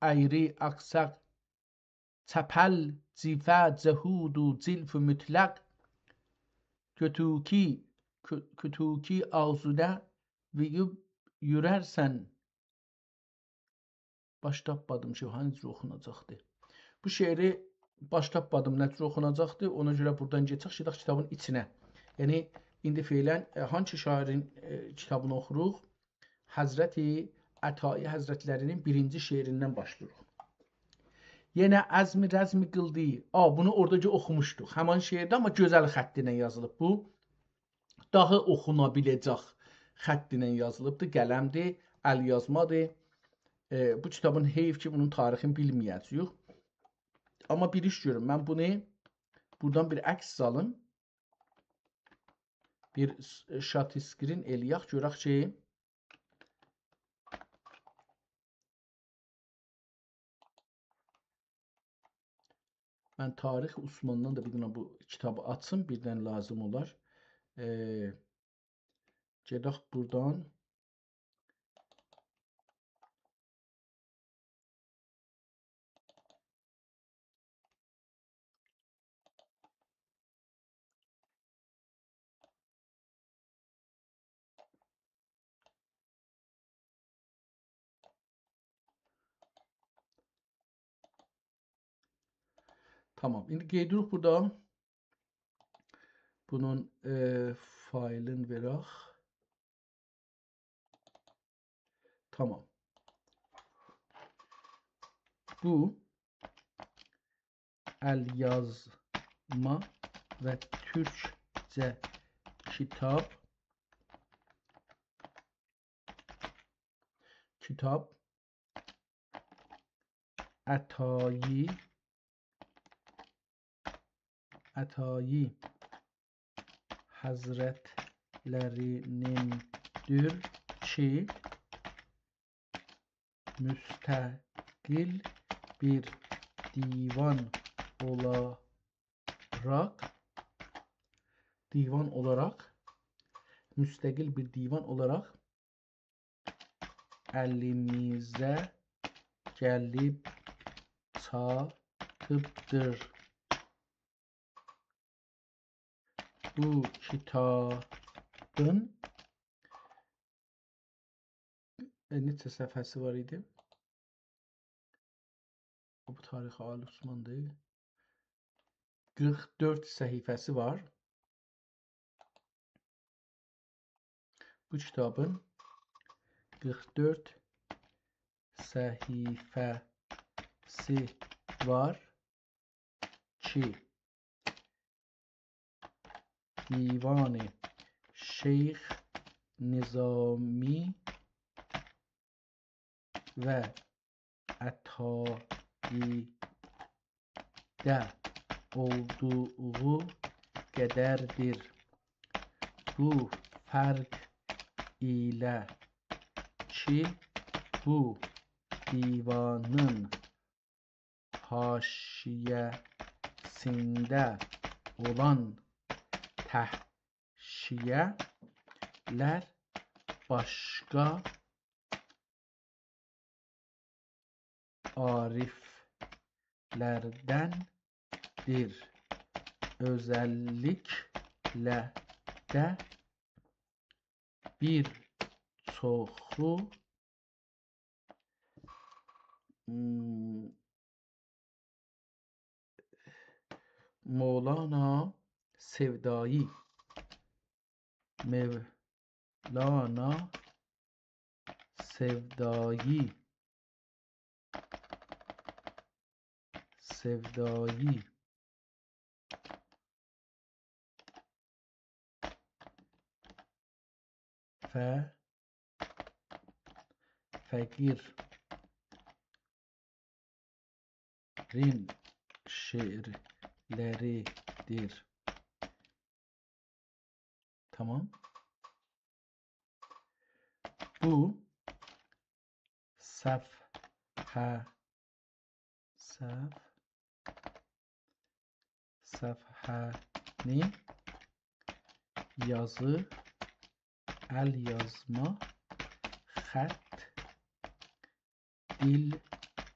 اَیری، آکساق، چپل، جیفه، جهود و جلف مطلق، کوتوکی، کو-، کوتوکی آغزونه ویوب یوررسن. باش تاپمادیم کی، هانی نئجه اوخوناجاقدی. بو شعری باش تاپمادیم، نه جور اوخوناجاقدی. اونا گؤره بورادان کئچک، گئدک کیتابین ایچینه. یعنی، ایندی فعلاً، ائ، هانسی شاعیرین، ائ، کیتابینی اوخوروق؟ حضرت عطایی حضرتلری‌نین بیرینجی شعریندن باشلاییریق. یئنه عزم رزم قیلدی. آ، بونو اورادا کی اوخوموشدوق. همان شعردی، آمما گؤزل خطی ایله یازیلیب بو. داها اوخونا بیله‌جک خط ایله یازیلیبدیر، قلمدیر، ال یازمادیر. ائ، بو کیتابین حیف کی، بونون تاریخینی بیلمه‌یه‌جه‌ییک. آمما بیر ایش گؤرون، من بونو بورادان بیر عکس سالیم. بیر س-، شات اسکرین ائله‌یک، گؤرک کی، من تاریخ عثمانی‌دان دا بیر دنه بو کیتابی آچیم، بیردن لازیم اولار. ائ، گئدک بورادان. تامام. ایندی گئدیریک بورادا. بونون، ائ، فایلین وئرک. تامام. بو ال‌یازما و تورکجه کیتاب، کیتاب عطایی، عطایی حضرتلری‌نیندیر کی، مستقل بیر دیوان اولاراق، دیوان اولاراق، مستقل بیر دیوان اولاراق الیمیزه گلیب چاتیبدیر. بو کیتابین، ائ، نئچه صفحه‌سی وار ایدی؟ بو تاریخ آل عثمان‌دیر. قیرخ دؤرد صفحه‌سی وار. بو کیتابین قیرخ دؤرد صفحه‌سی وار کی، دیوان شیخ نظامی و عطایی‌ده اولدوغو قدردیر. بو فرق ایله کی، بو دیوانین حاشیه‌سینده اولان تحشیه‌لر باشقا عارفلردندیر. اؤزللیکله ده بیر چوخو، م، مولانا سودایی، مولانا سودایی، سودایی ف-، فقیرین شعرلری‌دیر. تامام. بو صفحه، صف-، صفحه‌نی یازی، ال یازما، خط، دیل،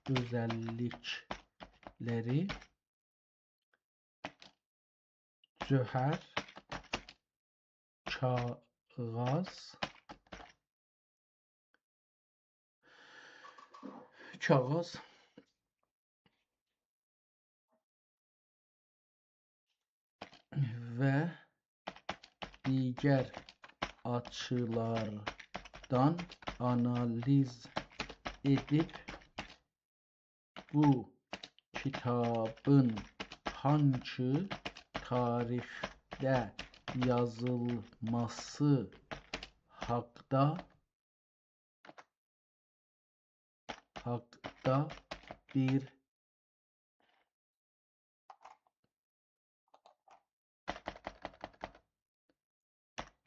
اؤزللیکلری جوهر، کاغیذ، کاغیذ و دیگر آچیلاردان آنالیز ائدیب بو کیتابین هانگی تاریخده یازیلماسی حاقدا، حاقدا بیر،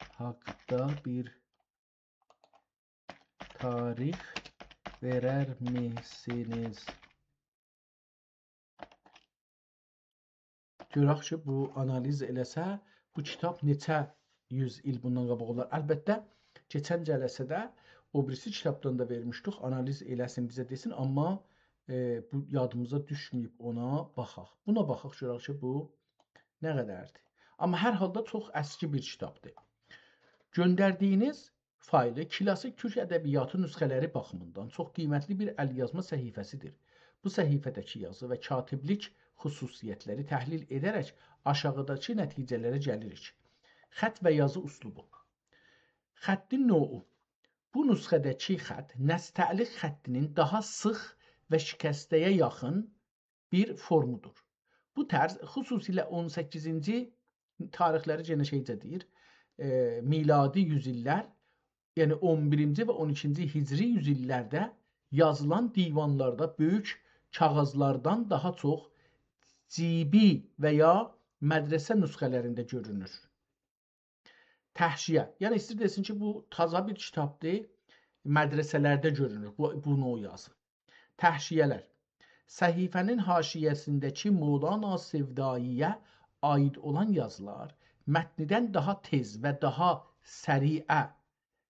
حاقدا بیر تاریخ وئررمیسینیز؟ گؤرک کی، بو آنالیز ائله‌سه، بو کیتاب نئچه یوز ایل بوندان قاباق اولار. البته، کئچن جلسه‌ده او بیریسی کیتابدان دا وئرمیشدیک، آنالیز ائله‌سین، بیزه دئسین، آمما، ائ، بو یادیمیزا دوشمه‌ییب، اونا باخاق. بونا باخاق، گؤرک کی، بو نه قدردیر. آمما هر حالدا چوخ اسکی بیر کیتابدیر. گؤندردیگینیز فایلی کلاسیک تورک ادبیاتی نسخه‌لری باخیمیندان چوخ قیمتلی بیر ال‌یازما صفحه‌سیدیر. بو صفحه‌ده‌کی یازی و کاتبلیک خصوصیتلری تحلیل ائده‌رک آشاغیداکی نتیجه‌لره گلیریک. خط و یازی اسلوبو. خطین نوعو. بو نسخه‌ده‌کی خط نستعلیق خطینین داها سیخ و شکسته‌یه یاخین بیر فورمودور. بو طرز خصوصیله اون سککیزینجی، تاریخلری یئنه شئیجه دئییر، ائ، میلادی یوز ایللر، یعنی اون بیرینجی و اون ایکینجی هجری یوز ایللرده یازیلان دیوانلاردا بؤیوک کاغیذلاردان داها چوخ جیبی و یا مدرسه نسخه‌لرینده گؤرونور. تحشیه. یعنی ایسته‌ییر دئسین کی، بو تازا بیر کیتابدیر، مدرسه‌لرده گؤرونور بو، بو نوع یازی. تحشیه‌لر. صفحه‌نین حاشیه‌سینده‌کی مولانا سودایی‌یه عایید اولان یازیلار متندن داها تئز و داها سریعه،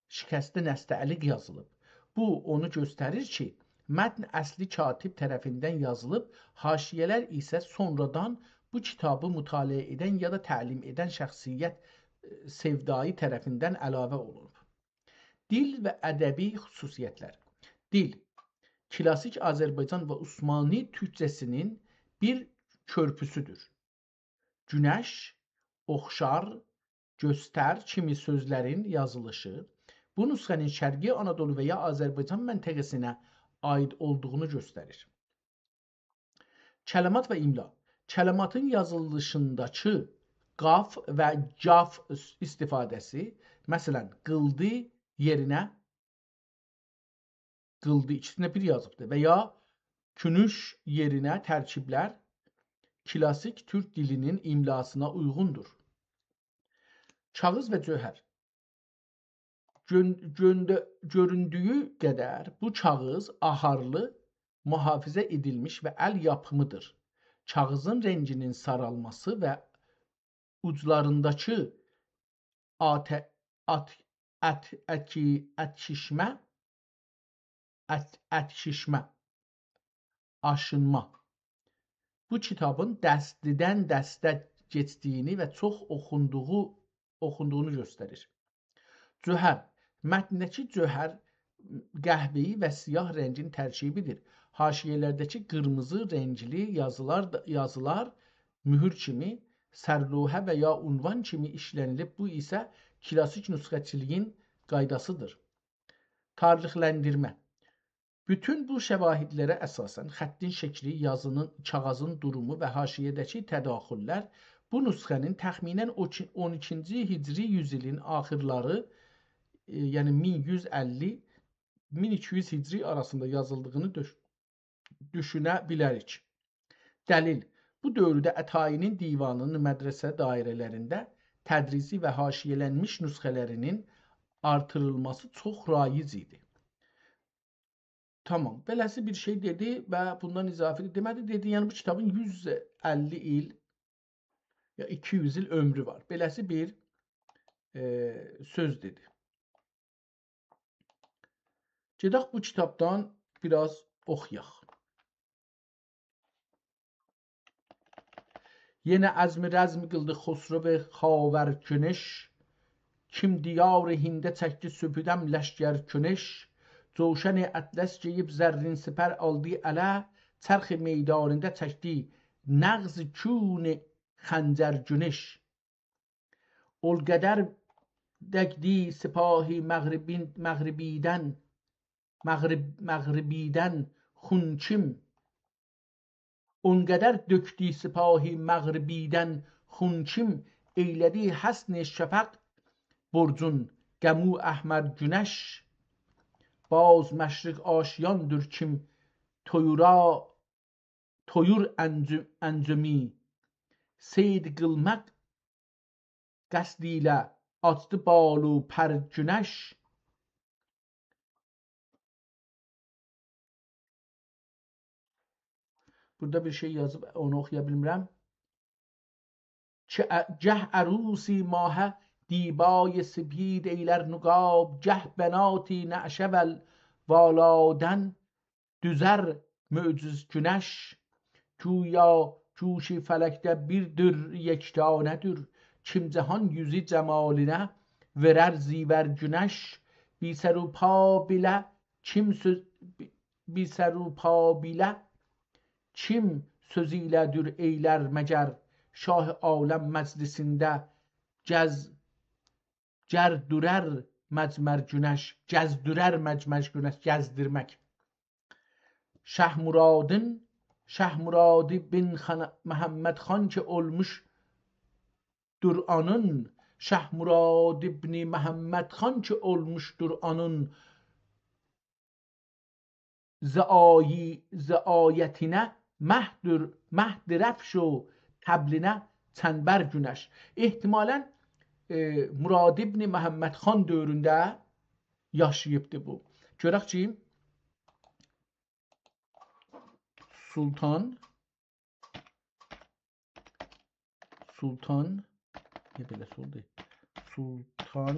شکسته نستعلیق یازیلیب. بو، اونو گؤستریر کی، متن اصلی کاتب طرفیندن یازیلیب، حاشیه‌لر ایسه سونرادان بو کیتابی مطالعه ائدن یا دا تعلیم ائدن شخصیت، ائ، سودایی طرفیندن علاوه اولونوب. دیل و ادبی خصوصیتلر. دیل، کلاسیک آذربایجان و عثمانی تورکجه‌سینین بیر کؤرپوسودور. گونش، اوخشار، گؤستر کیمی سؤزلرین یازیلیشی بو نسخه‌نین شرقی آنادولو و یا آذربایجان منطقه‌سینه عایید اولدوغونو گؤستریر. کلمات و املا. کلماتین یازیلیشینداکی قاف و جاف استفاده‌سی، مثلا، قیلدی یئرینه قیلدی، ایکیسینده بیر یازیبدیر، و یا کونوش یئرینه ترکیبلر کلاسیک تورک دیلینین املاسینا اویغوندور. کاغیذ و جوهر. گؤن-، گؤنده-، گؤروندویو قدر بو کاغیذ آهارلی، محافظه ائدیلمیش و ال یاپیمیدیر. کاغیذین رنگینین سارالماسی و اوجلارینداکی آته-، آت-، ات-، اکی-، اتکیشمه، ات-، اتکیشمه، آشینما. بو کیتابین دسته‌دن دسته کئچدیگینی و چوخ اوخوندوغو، اوخوندوغونو گؤستریر. جوهر. متنده‌کی جوهر قهوه‌ای و سیاه رنگین ترکیبیدیر. حاشیه‌لرده‌کی قیرمیزی رنگلی یازیلار، یازیلار مهر کیمی، سرلوحه و یا عنوان کیمی ایشله‌نیلیب. بو ایسه کلاسیک نسخه‌چیلیگین قایداسیدیر. تاریخلندیرمه. بوتون بو شواهدلره اساساً خطین شکلی، یازینین، کاغیذین دورومو و حاشیه‌ده‌کی تداخل‌لر بو نسخه‌نین تخمیناً او کی-، اون ایکینجی هجری یوز ایلین آخیرلاری، ائ، یعنی مین یوز اللی، مین ایکی یوز هجری آراسیندا یازیلدیغینی دوش-، دوشونه بیلریک. دلیل، بو دؤورده عطایی‌نین دیوانی‌نین مدرسه دایره‌لرینده تدریسی و حاشیه‌لنمیش نسخه‌لری‌نین آرتیریلماسی چوخ رایج ایدی. تامام. بئله‌سی بیر شئی دئدی و بوندان اضافه دئمه‌دی. دئدی، یعنی بو کیتابین یوز اللی ایل یا ایکی یوز ایل عؤمرو وار. بئله‌سی بیر، ائ، سؤز دئدی. گئدک بو کیتابدان بیر آز اوخویاق. یئنه عزم رزم قیلدی خسرو خاور گونش، کیم دیار هینده چکدی سوبودن لشکر گونش. جوشن اطلس گئییب زرین سپر آلدی اله، چرخ میدانیندا چکدی نغز کون خنجر گونش. اول قدر دکدی سپاه مغربین، مغربیدن، مغرب، مغربیدن خون کیم، اون قدر دؤکدو سپاه مغربیدن خون کیم، ائیله‌دی حصن شفق برجون غمو احمر گونش. باز مشرق آشیاندیر کیم تویورا، تویور انج، انجمی صید قیلماق قصد ایله آچدی بال و پر گونش. بورادا بیر شئی یازیب، اونو اوخویا بیلمیرم. چه ا، گه عروسی ماهه دیبای سپید ائیلر نقاب، گه بناتی نعشه و والادن دوزر معجز گونش. گویا گوشی فلکده بیردیر، یکتانه‌دیر. کیم جهان یوزو جمالینه وئرر زیور گونش. بی سر و پا بیله کیم سؤز، بی، بی سر و پا بیله کیم سؤز ایله دور ائیلر مگر؟ شاه عالم مجلسینده گز، گر دورر مجمر گونش، گزدورر مجمر گونش، گزدیرمک. شه مرادین، شه مرادی بن خان، محمد خان کی اولموشدور آنین، شه مراد ابن محمد خان کی اولموشدور آنین، زعایی، زعایتینه مهدیر، مهدرفش و طبلینه چنبر گونش. احتمالاً، ائ، مراد ابن محمد خان دؤورونده یاشاییبدی بو. گؤرک کی، سلطان، سلطان، نییه بئله سولدو؟ سلطان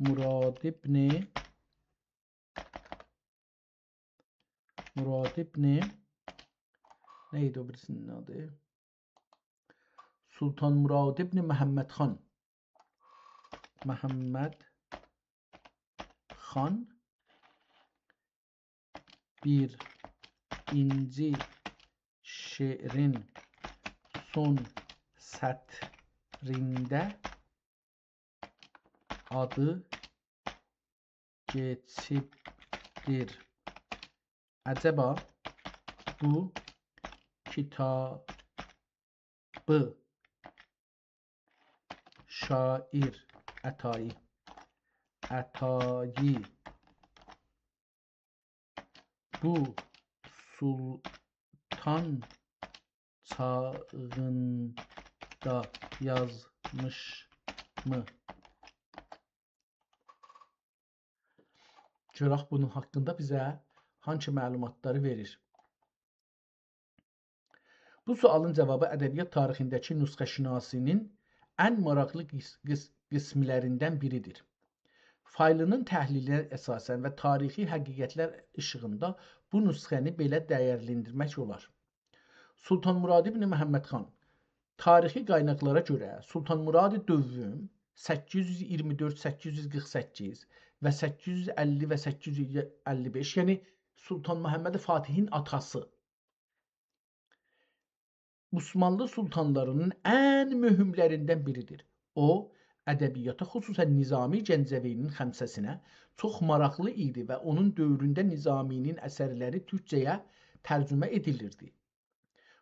مراد ابن، مراد ابن، نه ایدی او بیریسی‌نین آدی؟ سلطان مراد ابن محمد خان. محمد خان بیر اینجی شعرین سون سطرینده آدی کئچیبدیر. عجبا بو کیتابی شاعر عطایی، عطایی بو سلطان چاغیندا یازمیشمی؟ گؤرک بونون حاقیندا بیزه هانسی معلوماتلاری وئریر. بو سؤالین جاوابی ادبیات تاریخینده‌کی نسخه‌شناسی‌نین ان ماراقلی قیس، قیس، قسملریندن بیریدیر. فایلی‌نین تحلیلینه اساساً و تاریخی حقیقتلر ایشیغیندا بو نسخه‌نی بئله دیرلندیرمک اولار. سلطان مراد ابن محمد خان. تاریخی قایناقلارا گؤره سلطان مراد دوم، سککیز یوز اییرمی دؤرد، سککیز یوز قیرخ سککیز و سککیز یوز اللی و سککیز یوز اللی بئش، یعنی سلطان محمد فاتحین آتاسی، عثمانلی سلطانلاری‌نین ان مهملریندن بیریدیر. او، ادبیاتا، خصوصاً نظامی گنجوی‌نین خمسه‌سینه چوخ ماراقلی ایدی و اونون دؤورونده نظامی‌نین اثرلری تورکجه‌یه ترجمه ائدیلیردی.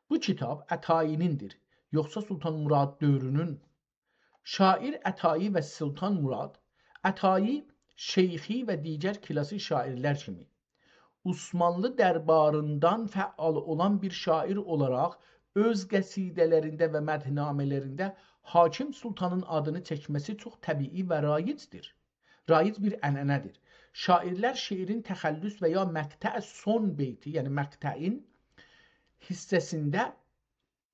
بو کیتاب عطایی‌نیندیر، یوخسا سلطان مراد دؤورونون؟ شاعر عطایی و سلطان مراد، عطایی شیخی و دیگر کلاسیک شاعرلر کیمی عثمانلی درباریندان فعال اولان بیر شاعر اولاراق اؤز قصیده‌لرینده و مدحنامه‌لرینده حاکم سلطانین آدینی چکمه‌سی چوخ طبیعی و رایجدیر. رایج بیر عنعنه‌دیر. شاعرلر شعرین تخلص و یا مقطع سون بیتی، یعنی مقطعین حیصه‌سینده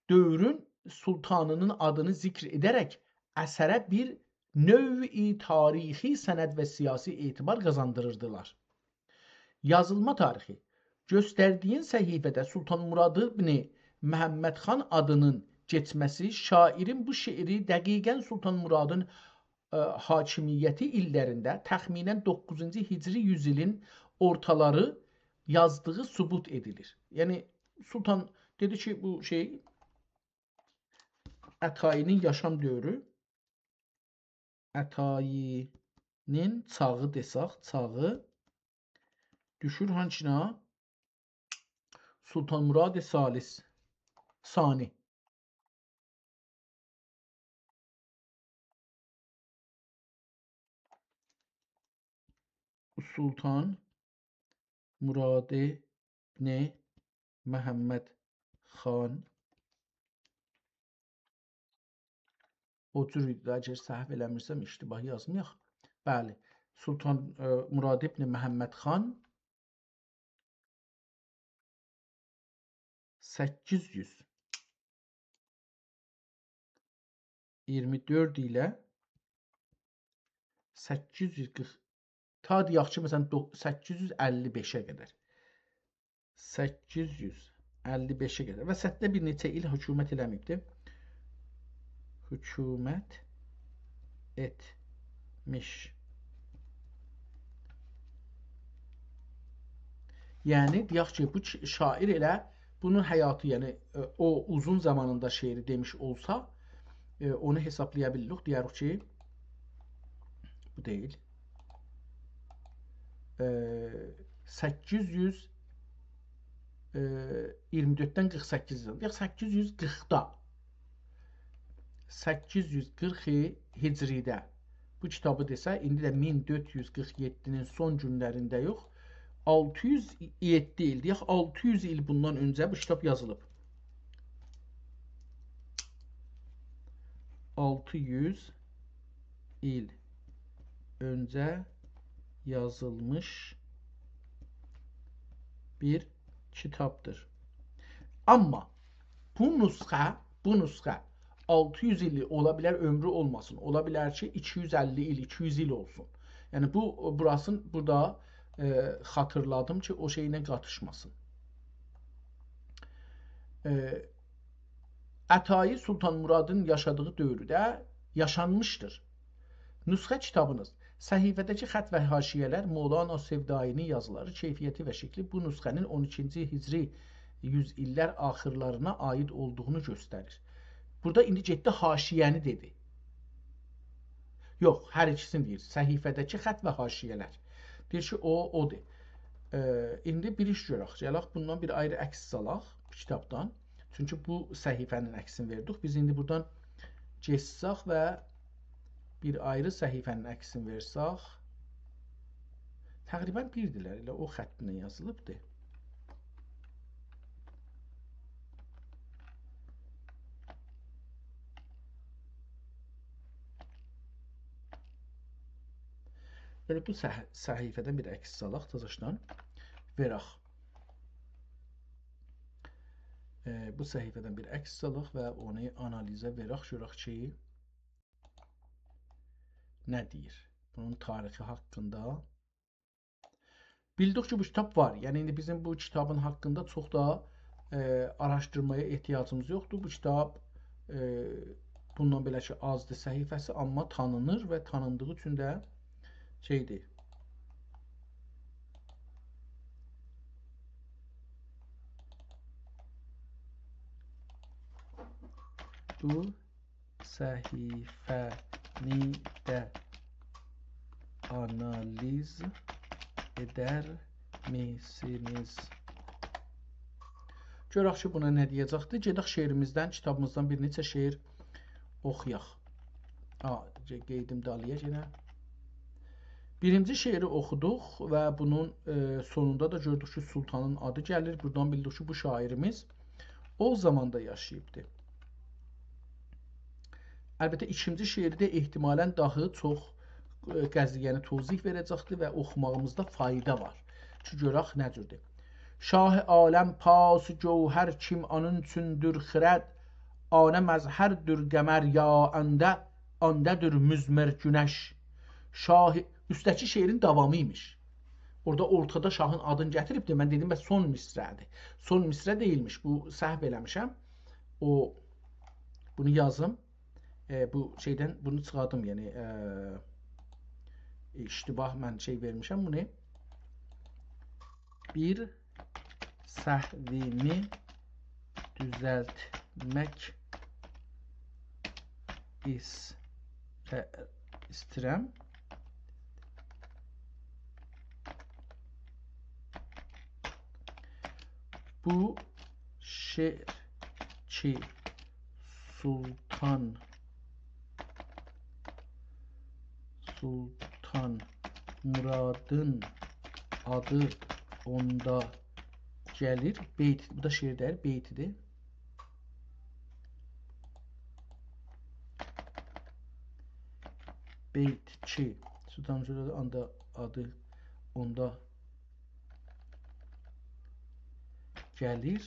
دؤورون سلطانینین آدینی ذکر ائده‌رک اثره بیر نوع تاریخی سند و سیاسی اعتبار قازاندیریردیلار. یازیلما تاریخی. گؤستردیگین صفحه‌ده سلطان مراد ابن محمد خان آدینین کئچمه‌سی شاعیرین بو شعری دقیقاً سلطان مرادین، ائ، حاکمیتی ایللرینده، تخمیناً دوققوزونجو هجری یوز ایلین اورتالاری یازدیغی ثبوت ائدیلیر. یعنی، سلطان دئدی کی، بو شئی، عطایی‌نین یاشام دؤورو، عطایی‌نین چاغی دئسک، چاغی دوشور هانسینا؟ سلطان مراد ثالث، ثانی. سلطان مراد ابن محمد خان. او جور ایدی ده، اگر سهو ائله‌میرسم، اشتباه یازمایاق. بلی، سلطان، ائ، مراد ابن محمد خان سککیز یوز اییرمی دؤرد ایله سککیز یوز قیرخ، تا دئیک کی، مثلاً، دو-، سککیز یوز اللی بئشه قدر. سککیز یوز اللی بئشه قدر. وسطده بیر نئچه ایل حکومت ائله‌مه‌ییبدی. حکومت ائتمیش. یعنی، دئیک کی، بو ک-، شاعیر ائله بونون حیاتی، یعنی، ائ، او اوزون زامانیندا شعری دئمیش اولسا، ائ، اونو حسابلایا بیلیریک. دئیه‌ریک کی، بو دئییل. ائ، سککیز یوز، ائ، اییرمی دؤرددن قیرخ سککیز ییل. دئیک، سککیز یوز قیرخدا. سککیز یوز قیرخ هجری‌ده بو کیتابی دئسه، ایندی ده مین دؤرد یوز قیرخ یئددی‌نین سون گونلرینده‌یوخ، آلتی یوز یئددی ایل، دئیک، آلتی یوز ایل بوندان اؤنجه بو کیتاب یازیلیب. آلتی یوز ایل اؤنجه یازیلمیش بیر کیتابدیر. آمما بو نسخه، بو نسخه آلتی یوز ایل اولا بیلر، عؤمرو اولماسین. اولا بیلر کی، ایکی یوز اللی ایل، ایکی یوز ایل اولسون. یعنی، بو، بوراسینی بورادا، ائ، خاطیرلادیم کی، او شئیله قاتیشماسین. ائ، عطایی سلطان مرادین یاشادیغی دؤورده یاشانمیشدیر. نسخه کیتابینیز. صفحه‌ده‌کی خط و حاشیه‌لر مولانا سودایی‌نین یازیلاری، کیفیتی و شکلی بو نسخه‌نین اون ایکینجی هجری یوز ایللر آخیرلارینا عایید اولدوغونو گؤستریر. بورادا ایندی گئتدی حاشیه‌نی دئدی. یوخ، هر ایکیسینی دئییر. صفحه‌ده‌کی خط و حاشیه‌لر. دئییر کی، او، اودور. ائ، ایندی بیر ایش گؤرک. گلک بوندان بیر آیری عکس سالاق بو کیتابدان. چونکی بو صفحه‌نین عکسینی وئردیک. بیز ایندی بورادان گئچسک و بیر آیری صفحه‌نین عکسینی وئرسک، تقریباً بیردیلر، ائله او خطینن یازیلیبدیر. بئله بو صح-، صفحه‌دن بیر عکس سالاق، تازاشدان وئرک. ائ، بو صفحه‌دن بیر عکس سالاق و اونو آنالیزه وئرک، گؤرک کی، نه دئییر بونون تاریخی حاقیندا. بیلدیک کی، بو کیتاب وار. یعنی، ایندی بیزیم بو کیتابین حاقیندا چوخ دا، ائ، آراشدیرمایا احتیاجیمیز یوخدور. بو کیتاب، ائ، بوندان بئله کی، آزدیر صفحه‌سی، آمما تانینیر و تانیندیغی اوچون ده شئیدیر. بو صفحه‌نی ده آنالیز ائدر میسینیز؟ گؤرک کی، بونا نه دئیه‌جکدیر. گئدک شعریمیزدن، کیتابیمیزدان بیر نئچه شعر اوخویاق. آ، قئیدیم دالییا یئنه. بیرینجی شعری اوخودوق و بونون، ائ، سونوندا دا گؤردوک کی، سلطانین آدی گلیر. بورادان بیلدیک کی، بو شاعیریمیز او زاماندا یاشاییبدی. البته، ایکینجی شعرده احتمالاً داها چوخ، ائ، قضیه‌نی توضیح وئره‌جکدیر و اوخوماغیمیزدا فایدا وار. کی، گؤرک نه جوردور. شاه عالم پاس جوهر کیم آنین چوندور خرد، آنه مظهردور قمر یا آنده، آنده‌دیر مضمر گونش. شاه، اوستده‌کی شعرین داوامی ایمیش. اورادا اورتادا شاهین آدینی گتیریبدیر. من دئدیم، بس سون مصرع‌دیر. سون مصرع دئییلمیش. بو سهو ائله‌میشم. او بونو یازیم. ائ، بو شئیدن بونو چیخاردیم، یعنی، ائ، اشتباه من شئی وئرمیشم بونو. بیر سهویمی دوزلتمک ایسته-، ایسته‌ییرم. بو شعر کی، سلطان، سلطان مرادین آدی اوندا گلیر. بیت، بو دا شعر دئییل، بیتی‌دیر. بیت کی، سلطان مرادین آدی اوندا گلیر.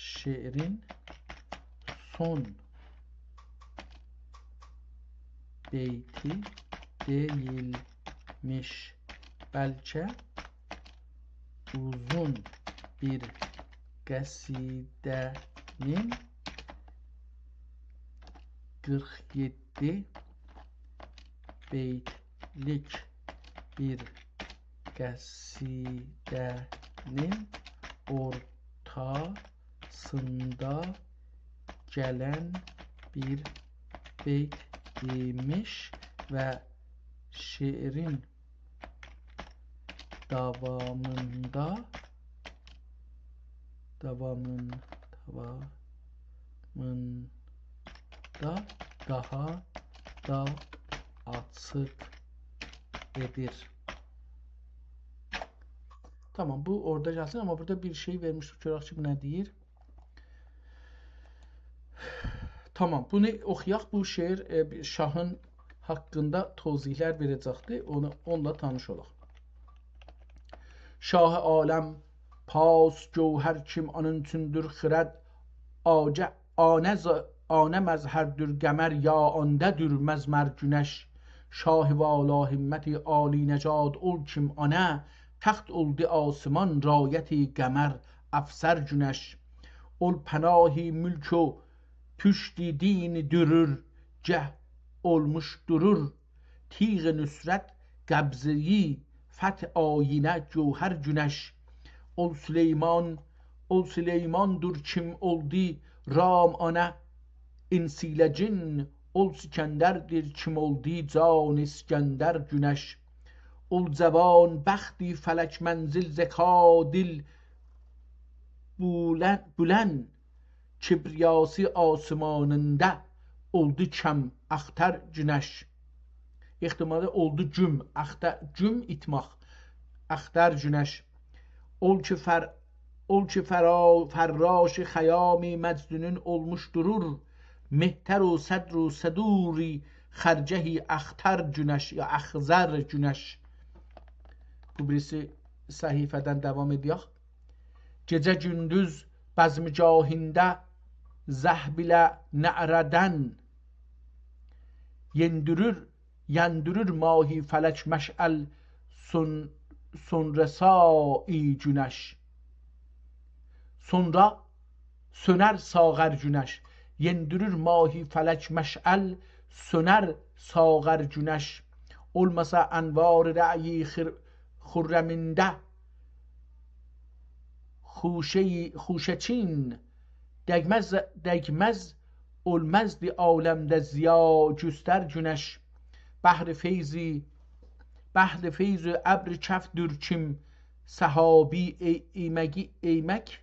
شعرین سون بیتی دئییلمیش، بلکه اوزون بیر قصیده‌نین قیرخ یئددی بیتلیک، بیر قصیده‌نین اورتاسیندا گلن بیر بیت ایمیش و شعرین داوامیندا، داوامین-، داوامیندا داها دا آچیق ائدیر. تامام، بو اورادا گلسین، آمما بورادا بیر شئی وئرمیشدیک، گؤرک کی، بو نه دئییر. تامام، بونو اوخویاق. بو شعر، ائ، بیر شاهین حاقیندا توضیحلر وئره‌جکدیر. اونو، اونونلا تانیش اولاق. شاه عالم پاس گوهر کیم آنین چوندور خرد، آگه آنه ز-، آنه مظهردور قمر، یا آنده دورمز مر گونش. شاه والا همت عالی نژاد اول کیم آنه، تخت اولدو آسمان رایت قمر، افسر گونش. اول پناه ملک و پشت دین دورور، گه اولموش دورور تیغ نصرت، قبضه‌ی فتح آیینه گوهر گونش. اول سلیمان، اول سلیماندور کیم اولدو رام آنه انسیلگین، اول سکندردیر کیم اولدو جان اسکندر گونش. اول جوان بختی فلک منزل ذکا دل بولن، بولن کبریاسی آسمانیندا اولدو کم اختر گونش. احتمالی اولدو گوم، اخته-، گوم ایتماق، اختر گونش. اول کی فر-، اول کی فرا-، فراش خیام مجنون اولموش دورور، مهتر و صدر و صدور خرگه اختر گونش یا اخضر گونش. بو بیریسی صفحه‌دن داوام ائدک. گئجه گوندوز بزمگاهیندا زهب ایله نعره‌دن یئندیریر، یئندیریر ماهی فلک مشعل سون-، سونرا سایی گونش. سونرا سؤنر ساغر گونش. یئندیریر ماهی فلک مشعل، سؤنر ساغر گونش. اولماسا انوار رأی خر-، خرمینده خوشه-، خوشه‌چین دگمز، دگمز اولمزدی عالمده ضیا گؤستر گونش. بحر فیضی، بحر فیض و ابر کفدور کیم سحابی ای-، ایمگی-، ایمک.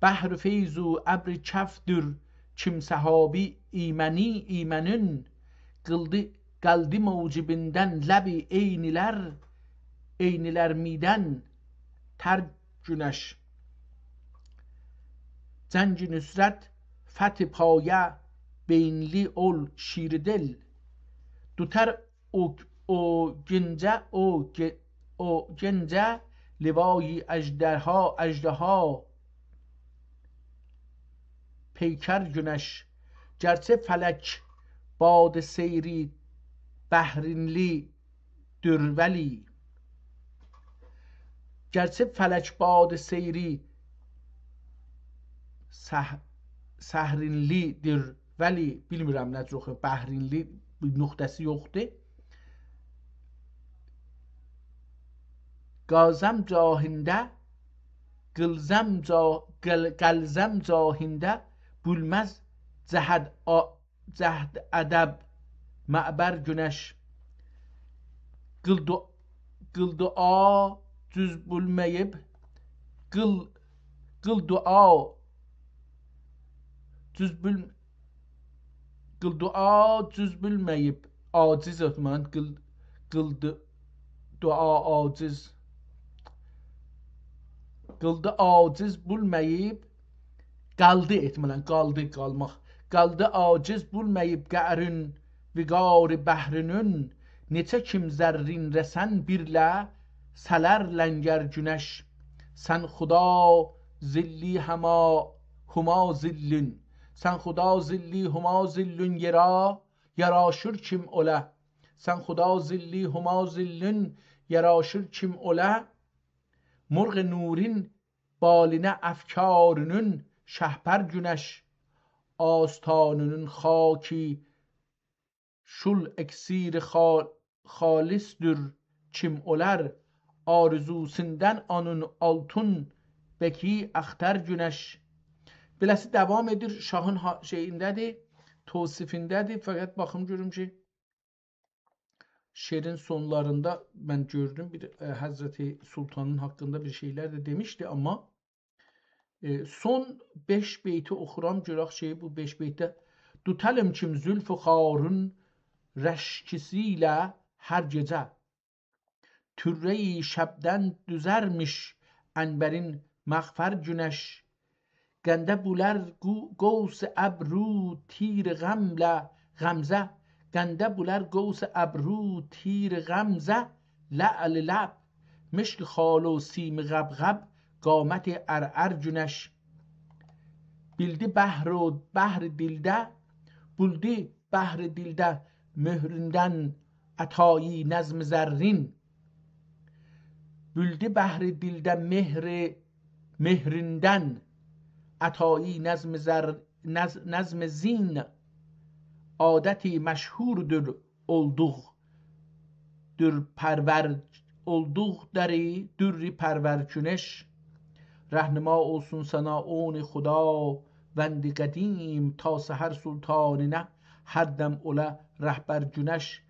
بحر فیض و ابر کفدور کیم سحابی ایمنی، ایمنین قیلدی، قلدی موجبیندن لبی عینیلر، عینیلر میدن تر گونش. جنگ نصرت فتح پایه بینلی اول شیر دل، توتار او، او گنجه، او گئ-، او گنجه لوای اژدها، اژدها پیکر گونش. گرچه فلک باد سیری بحرینلی دور ولی، گرچه فلک باد سیری سح-، سحرینلی‌دیر، ولی بیلمیرم نه جور اوخویوم، بحرینلی، بیر نقطه‌سی یوخدور. قازم جاهینده، قلزم جا-، قل-، قلزم جاهینده بولمز جهد آ-، جهد ادب معبر گونش. قیل دو-، قیل دعا جوز بولمه‌ییب، قیل، قیل دعا جوز بول-، قیل دعا جوز بولمه‌ییب، عاجز اوتمن، قیل، قیل دو-، دعا عاجز. قیلدی عاجز بولمه‌ییب، قالدی احتمالاً، قالدی، قالماق. قالدی عاجز بولمه‌ییب قعرین، وقار بحرینین، نئچه کیم زرین رسن بیرله، سلر لنگر گونش. سن خدا ظلی هما، هما ظلین. سن خدا ظلی هما ظلین یئرا، یاراشیر کیم اولا. سن خدا ظلی هما ظلین، یاراشیر کیم اولا. مرغ نورین بالینه افکارینین شهپر گونش. آستانینین خاکی شول اکسیر خا-، خالصدیر کیم اولار. آرزوسوندان اونون آلتین بکی آختار گونش. بئله‌سی داوام ائدیر، شاهین ها-، شئیینده‌دیر، توصیفینده‌دیر. فقط باخیم گؤروم کی، شعرین سونلاریندا من گؤردوم، بیر، ائ، حضرت سلطانین حاقیندا بیر شئیلر ده دئمیشدی، آمما، ائ، سون بئش بیتی اوخورام، گؤرک شئی بو بئش بیتده. توتالیم کیم زلف و خارین رشکیسی ایله هر گئجه. طره‌ی شبدن دوزرمیش عنبرین مغفر گونش. قنده بولار قو-، قوس ابرو تیر غمله غمزه. قنده بولار قوس ابرو تیر غمزه، لعل لب، مشک خال و سیم غبغب، قامت عرعر گونش. بیلدی بحر و بحر دیلده، بولدو بحر دیلده مهریندن عطایی نظم زرین. بولدو بحر دیلده مهر، مهریندن عطایی نظم زر-، نظ-، نظم زین. عادتی مشهوردور اولدوق، در پرور، اولدوق دری، در پرور گونش. رهنما اولسون سنا اون خداوند قدیم، تا سحر سلطانینه هر دم اولا رهبر گونش.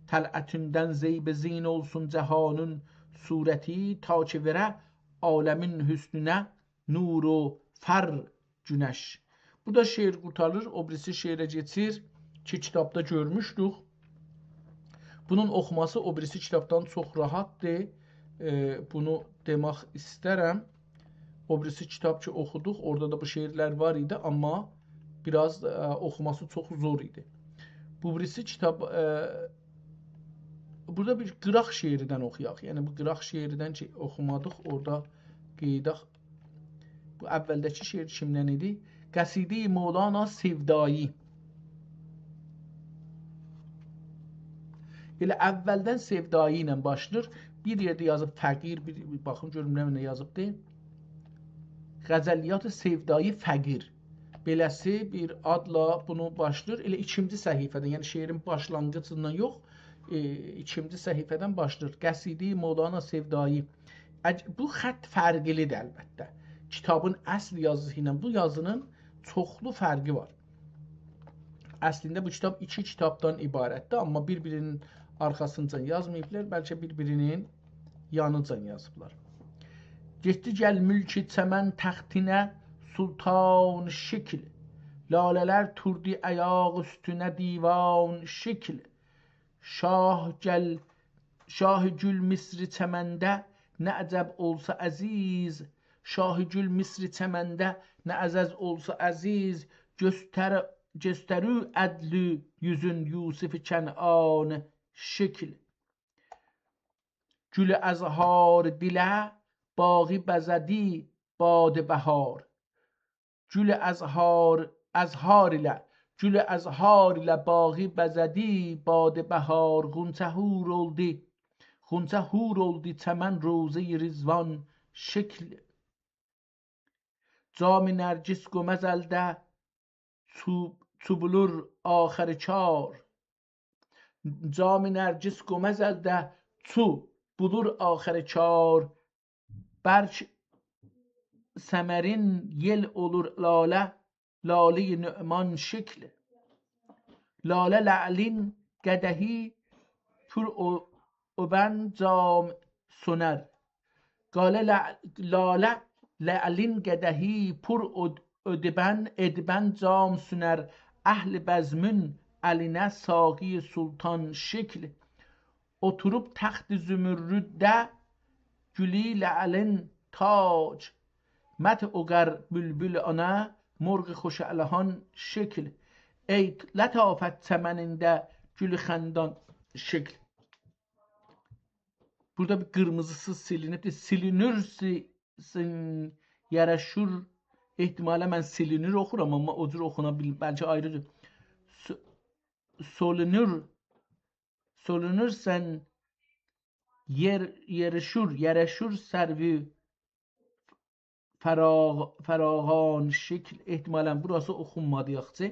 طلعتیندن زیب زین اولسون جهانین صورتی، تا کی وئره عالمین حسنونه نور و فر گونش. بورادا شعر قورتاریر، او بیریسی شعره کئچیر کی، کیتابدا گؤرموشدوک. بونون اوخوماسی او بیریسی کیتابدان چوخ راحتدیر. ائ، بونو دئمک ایسترم. او بیریسی کیتاب کی اوخودوق، اورادا دا بو شعرلر وار ایدی، آمما بیر آز، ائ، اوخوماسی چوخ زور ایدی. بو بیریسی کیتاب، ائ، بورادا بیر قیراق شعریدن اوخویاق. یعنی بو قیراق شعریدن کی اوخومادیق، اورادا قئییداق. بو اولده‌کی شعر کیمدن ایدی؟ قصیده‌ی مولانا سودایی. ائله اولدن سودایی ایله باشلاییر. بیر یئرده یازیب فقیر، بیر، بیر باخیم گؤروم نمنه یازیبدی. غزلیات سودایی فقیر. بئله‌سی بیر آدلا بونو باشلاییر. ائله ایکینجی صفحه‌دن، یعنی شعرین باشلانغیجیندان یوخ، ائ، ایکینجی صفحه‌دن باشلاییر. قصیده‌ی مولانا سودایی. عج-، بو خط فرقلیدیر البته. کیتابین اصل یازیسی ایله بو یازینین چوخلو فرقی وار. اصلینده بو کیتاب ایکی کیتابدان عبارتدیر، آمما بیر-بیرینین آرخاسینجا یازماییبلار، بلکه بیر-بیرینین یانیجا یازیبلار. گئتدی گل ملک چمن تختینه سلطان شکل، لاله‌لر توردو آیاق اوستونه دیوان شکل. شاه گل، شاه گل مصر چمنده نه عجب اولسا عزیز، شاه گل مصر چمنده نه عجب اولسا عزیز، گؤستر-، گؤسترو عدلی یوزون یوسف کنعان شکل. گل ازهار دیله باغی بزه‌دی باد بهار، گل ازهار، ازهار ایله، گل ازهار ایله باغی بزه‌دی باد بهار، غنچه حور اولدو، غنچه حور اولدو چمن روضه‌ی رضوان شکل. جام نرگس گمز الده چو، چو بولور آخری چار. جام نرگس گمز الده چو بولور آخری چار. برگ ثمرین یئل اولور لاله، لالهٔ نعمان شکل. لاله لعلین قدحی پر او، اؤدبن جام سنر. قاله لع، لاله لعلین قدحی پر اؤد، اؤدبن، ادبن جام سنر. اهل بزمون الینه ساقی سلطان شکل. اوتوروب تخت زمردده گولو لعلین تاج. مدح اوقار بولبول آنا، مرغ خوش الحان شکل. ای لطافت چمنینده گول خندان شکل. بورادا بیر قیرمیزیسی سیلینیبدیر. سیلینیر، سی، سین، یرشور. احتمالا من سیلینیر اوخورام، آمما او جور اوخونا بیل، بلکه آیری جور. سو، سولونور، سولونور سن، یر، یرشور، یرشور سرو فراغ، فراغان شکل. احتمالا بوراسی اوخونمادی یاخشی.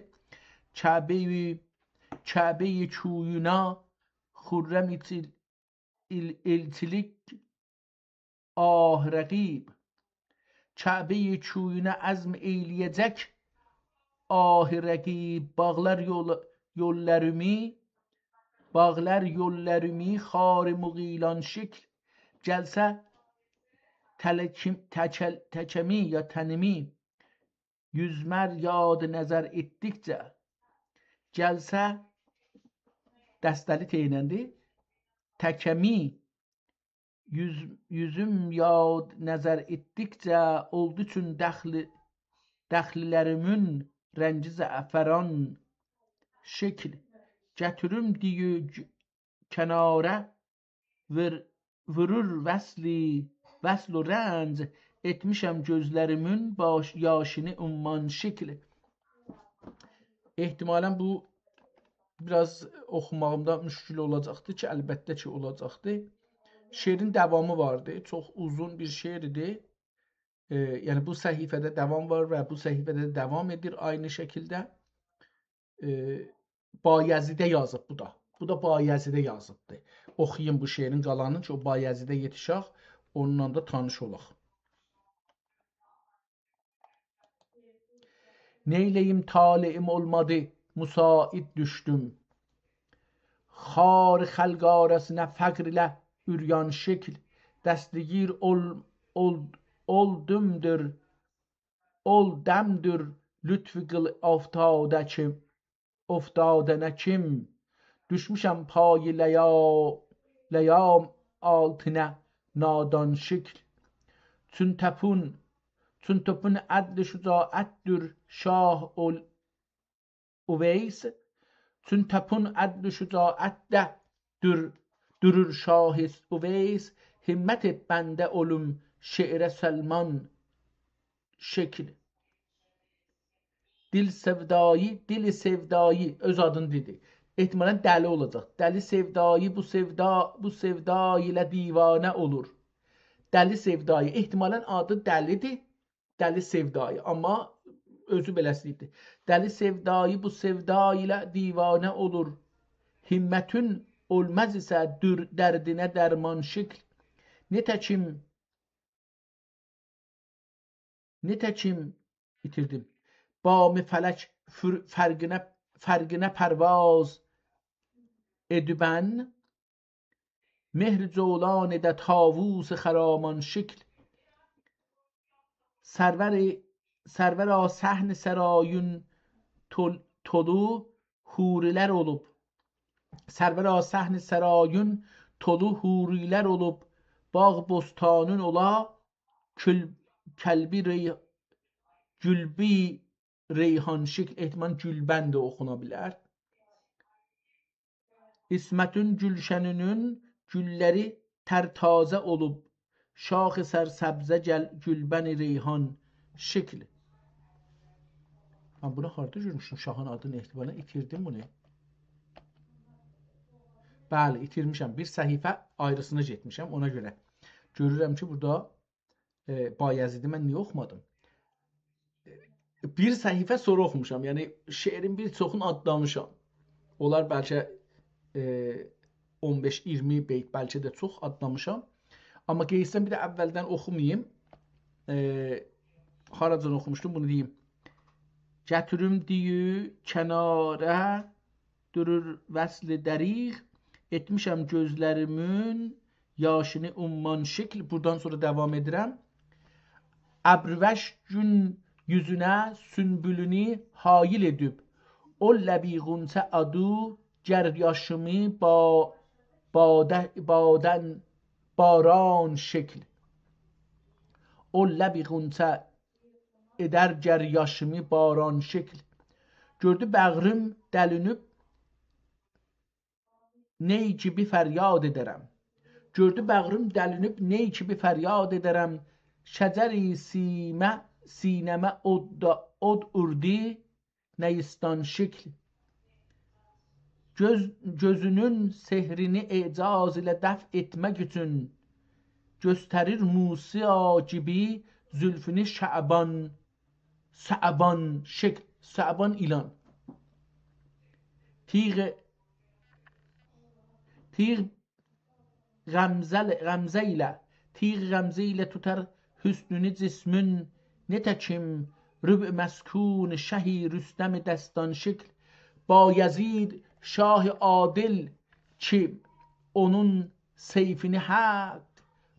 کعبه‌ی، کعبه‌ی کویونا خرم ایچیل، ایل، ایلچیلیک آه رقیب. کعبه‌ی کویونا عزم ائیله‌یه‌جک آه رقیب. باغلار یول، یوللاریمی، باغلار یوللاریمی خار مغیلان شکل. گلسه تلکیم، تکل، تکمی یا تنیمی یوزمر یاد نظر ائتدیکجه. گلسه، دسته‌لی ت ایلندی. تکمی یوز، یوزوم یاد نظر ائتدیکجه، اولدو چون دخلی، دخلیلریمین رنگی زعفران شکل. گتیروم دئییر کناره، وور، وورور وصلی، وصل و رنج، ائتمیشم گؤزلریمین باش، یاشینی عمان شکل. احتمالا بو بیر آز اوخوماغیمدا مشکل اولاجاقدیر کی، البته کی، اولاجاقدیر. شعرین داوامی واردی. چوخ اوزون بیر شعر ایدی. ائ، یعنی بو صفحه‌ده داوام وار و بو صفحه‌ده ده داوام ائدیر عینی شکیلده. ائ، بایزیده یازیب بو دا. بو دا بایزیده یازیبدی. اوخویوم بو شعرین قالانینی کی، او بایزیده یئتیشک، اونونلا دا تانیش اولاق. نئیله‌ییم، طالعیم اولمادی، مساعد دوشدوم خار خلق آراسینا، فقر ایله عریان شکل. دستگیر اول، اول، اولدومدور، اولدمدور لطف قیل افتاده کیم، افتادنه کیم. دوشموشم پای لیا، لیام آلتینا نادان شکل. چون توپون، چون توپون عدل شجاعتدیر شاه اول، اویس. چون توپون عدل شجاعتده دور، دورور شاه اویس. همت ائت بنده اولوم شعره سلمان شکل. دل سودایی، دل سودایی، اؤز آدینی دئدی. احتمالا دلی اولاجاق. دل سودایی بو سودا، بو سودا ایله دیوانه اولور. دلی سودایی، احتمالا آدی دلی‌دیر. دلی سودایی، آمما اؤزو بئله‌سی دئییبدی. دلی سودایی بو سودا ایله دیوانه اولور. همتون اولماز ایسه دور، دردینه درمان شکل. نتکیم، نتکیم، ایتیردیم. بام فلک فر، فرقینه، فرقینه پرواز ائدیبن، مهر جولانیده طاووس خرامان شکل. سرور، سرورا صحن سرایون تول، تولو حوری‌لر اولوب. سرورا صحن سرایون تولو حوری‌لر اولوب. باغ بوستانین اولا کل، کلبی ری، گلبی ریحان شکل، احتمالا گلبن ده اوخونا بیلر. عصمتون گلشنینین گوللری ترتازه اولوب، شاخ سرسبزه گل، گلبن ریحان شکل. من بونو هاردا گؤرموشدوم؟ شاهین آدینی احتمالا ایتیردیم بونو. بلی، ایتیرمیشم. بیر صفحه آیریسینا گئتمیشم، اونا گؤره. گؤرورم کی، بورادا ائ، بایزیدی من نییه اوخومادیم؟ بیر صفحه سونرا اوخوموشام. یعنی، شعرین بیر چوخونو آتلامیشام. اونلار بلکه، ائ، اون بئش اییرمی بیت، بلکه ده چوخ آتلامیشام. آمما قئییتسم بیر ده اولدن اوخوماییم. ائ، هاراجان اوخوموشدوم، بونو دئییم. گتیریم دئییر کناره، دورور وصل دریغ، ائتمیشم گؤزلریمین یاشینی عمان شکل. بورادان سونرا داوام ائدیرم. ابروش گون یوزونه سونبولونو حایل ائدیب، او لبی غنچه آدی گر یاشیمی با-، باده-، بادن باران شکل. او لبی غنچه ائدر گر یاشیمی باران شکل. گؤردو باغریم دلینیب، نی کیمی فریاد ائدرم. گؤردو باغریم دلینیب، نی کیمی فریاد ائدرم. شجر سیمه، سینه‌مه اود دا، اود اوردو، نیستان شکل. گؤز-، گؤزونون سحرینی اعجاز ایله دفع ائتمک اوچون گؤستریر موسی کیمی زولفونو شعبان، شعبان شکل، شعبان ایلان. تیغ، تیغ غمزه، غمزه ایله، تیغ غمزه ایله توتار حسنونو جسمین، نتکیم ربع مسکون شهی رستم دستان شکل. بایزید شاه عادل کی اونون سیفینی حق،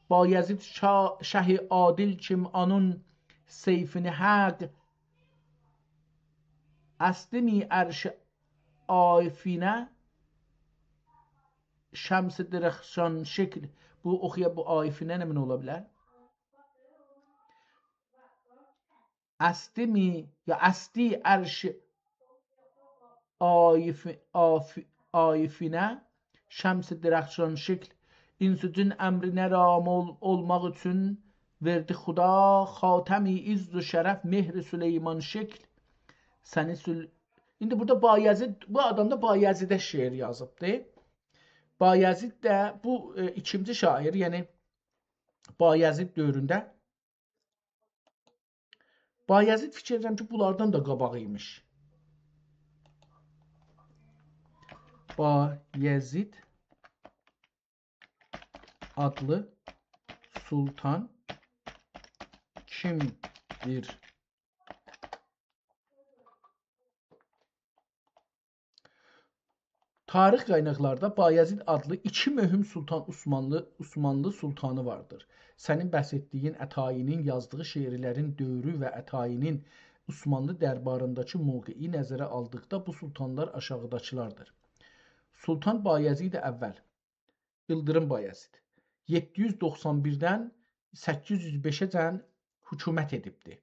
بایزید شا-، شاه عادل کیم اونون سیفینی حق، اسدیمی عرش عافینه شمس درخشان شکل. بو اوخویا، بو عافینه نمنه اولا بیلر؟ اسدیمی، یا اسدی عرش عاف-، عاف-، عافینه شمس درخشان شکل. انس و جن امرینه رام اول-، اولماق اوچون وئردی خدا، خاتمی عز و شرف مهر سلیمان شکل. سنی سل-، ایندی بورادا بایزید، بو آدام دا بایزیده شعر یازیبدی. بایزید ده بو، ائ، ایکینجی شاعیر، یعنی بایزید دؤورونده. بایزید فیکیر ائدیرم کی، بونلاردان دا قاباق ایمیش. بایزید آدلی سلطان کیمدیر؟ تاریخ قایناقلاردا بایزید آدلی ایکی مهم سلطان عثمانلی، عثمانلی سلطانی واردیر. سنین بحث ائتدیگین عطایی‌نین یازدیغی شعرلرین دؤورو و عطایی‌نین عثمانلی دربارینداکی موقعی نظره آلدیقدا بو سلطانلار آشاغیداکیلاردیر. سلطان بایزید اول، ایلدیریم بایزید، یئددی یوز دوخسان بیردن سککیز یوز بئشه‌جن حکومت ائدیبدی.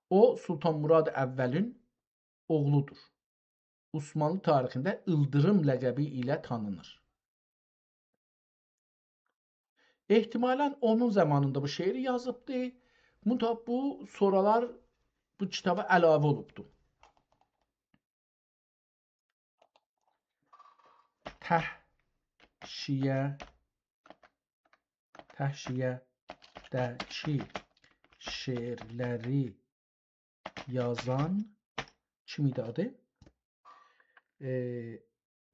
او، سلطان مراد اولین اوغلودور. عثمانلی تاریخینده ایلدیریم لقبی ایله تانینیر. احتمالاً اونون زامانیندا بو شعری یازیبدی. منتها بو سونرالار بو کیتابا علاوه اولوبدو. تحشیه، تحشیه‌ده‌کی شعرلری یازان کیم ایدی آدی؟ ائ،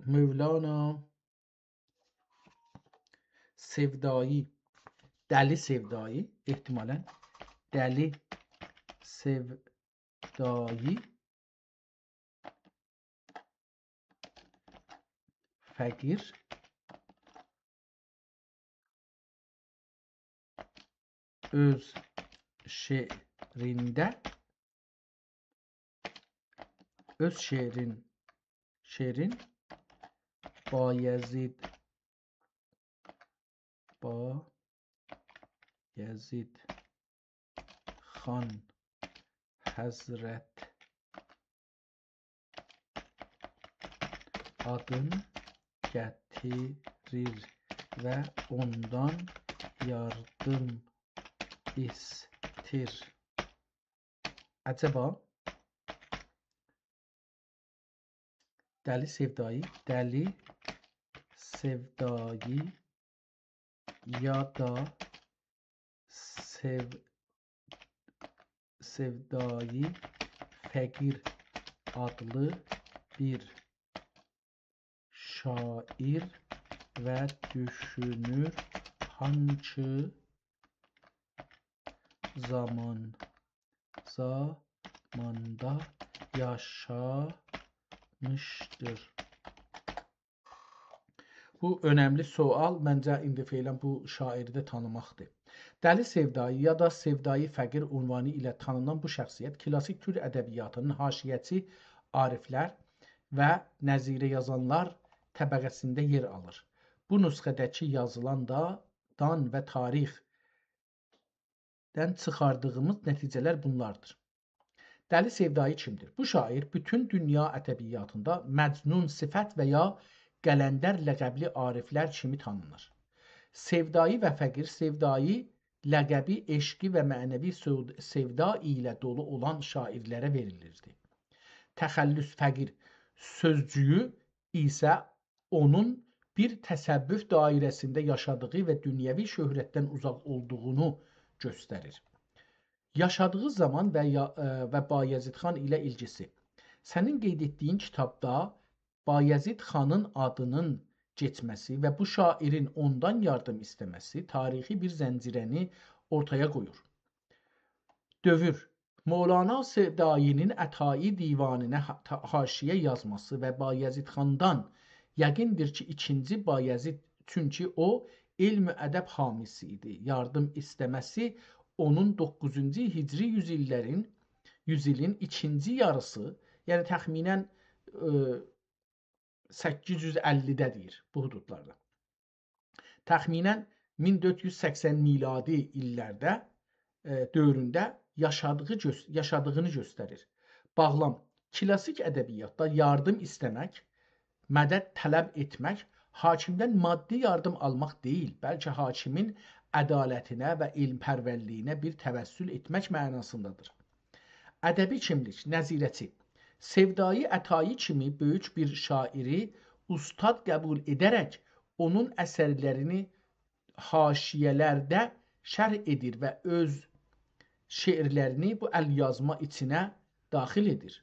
مولانا سودایی، دلی سودایی، احتمالاً دلی سودایی فقیر اؤز شعرینده، اؤز شعرین، شعرین بایزید، بایزید خان حضرت آدین گتیریر و اوندان یاردیم ایستیر. عجبا، دلی سودایی، دلی سودایی یا دا سئو-، سئودایی فقیر آدلی بیر شاعیر و دوشونور، هانسی زامان، زاماندا یاشامیشدیر. بو اؤنملی سؤال، منجه، ایندی فعلاً بو شاعیری ده تانیماقدیر. دلی سئودایی یا دا سئودایی فقیر عنوانی ایله تانینان بو شخصیت کلاسیک تورک ادبیاتینین حاشیه‌چی عارفلر و نظیره یازانلار طبقه‌سینده یئر آلیر. بو نسخه‌ده‌کی یازیلان دا دان و تاریخ دن چیخاردیغیمیز نتیجه‌لر بونلاردیر. دلی سئودایی کیمدیر؟ بو شاعیر بوتون دونیا ادبیاتیندا مجنون صفت و یا قلندر لقبلی عارفلر کیمی تانینیر. سئودایی و فقیر، سئودایی لقبی عشقی و معنوی سئو-، سئودا ایله دولو اولان شاعیرلره وئریلیردی. تخلص فقیر سؤزجویو ایسه اونون بیر تصوف دایره‌سینده یاشادیغی و دونیوی شهرتدن اوزاق اولدوغونو گؤستریر. یاشادیغی زامان و یا-، ائ، و بایزید خان ایله ایلگیسی. سنین قید ائتدیگین کیتابدا بایزید خانین آدینین کئچمه‌سی و بو شاعیرین اوندان یاردیم ایسته‌مه‌سی تاریخی بیر زنجیره‌نی اورتایا قویور. دؤور. مولانا سئودایی‌نین عطایی دیوانینا حا-، تا-، حاشیه یازماسی و بایزید خاندان یقیندیر کی، ایکینجی بایزید، چونکی او علم و ادب حامیسی ایدی. یاردیم ایسته‌مه‌سی اونون دوققوزونجو هجری یوز ایللرین، یوز ایلین ایکینجی یاریسی، یعنی تخمیناً، ائ، سککیز یوز اللیده دئییر بو حدودلاردا. تخمیناً مین دؤرد یوز سکسن میلادی ایللرده، ائ، دؤورونده یاشادیغی گؤس-، یاشادیغینی گؤستریر. باغلام، کلاسیک ادبیاتدا یاردیم ایسته‌مک، مدد طلب ائتمک، حاکیمدن مادی یاردیم آلماق دئییل، بلکه حاکیمین عدالتینه و علم‌پرورلیگینه بیر توسل ائتمک معناسیندادیر. ادبی کیملیک، نظیره‌چی. سئودایی عطایی کیمی بؤیوک بیر شاعیری اوستاد قبول ائده‌رک اونون اثرلرینی حاشیه‌لرده شرح ائدیر و اؤز شعرلرینی بو ال‌یازما ایچینه داخیل ائدیر.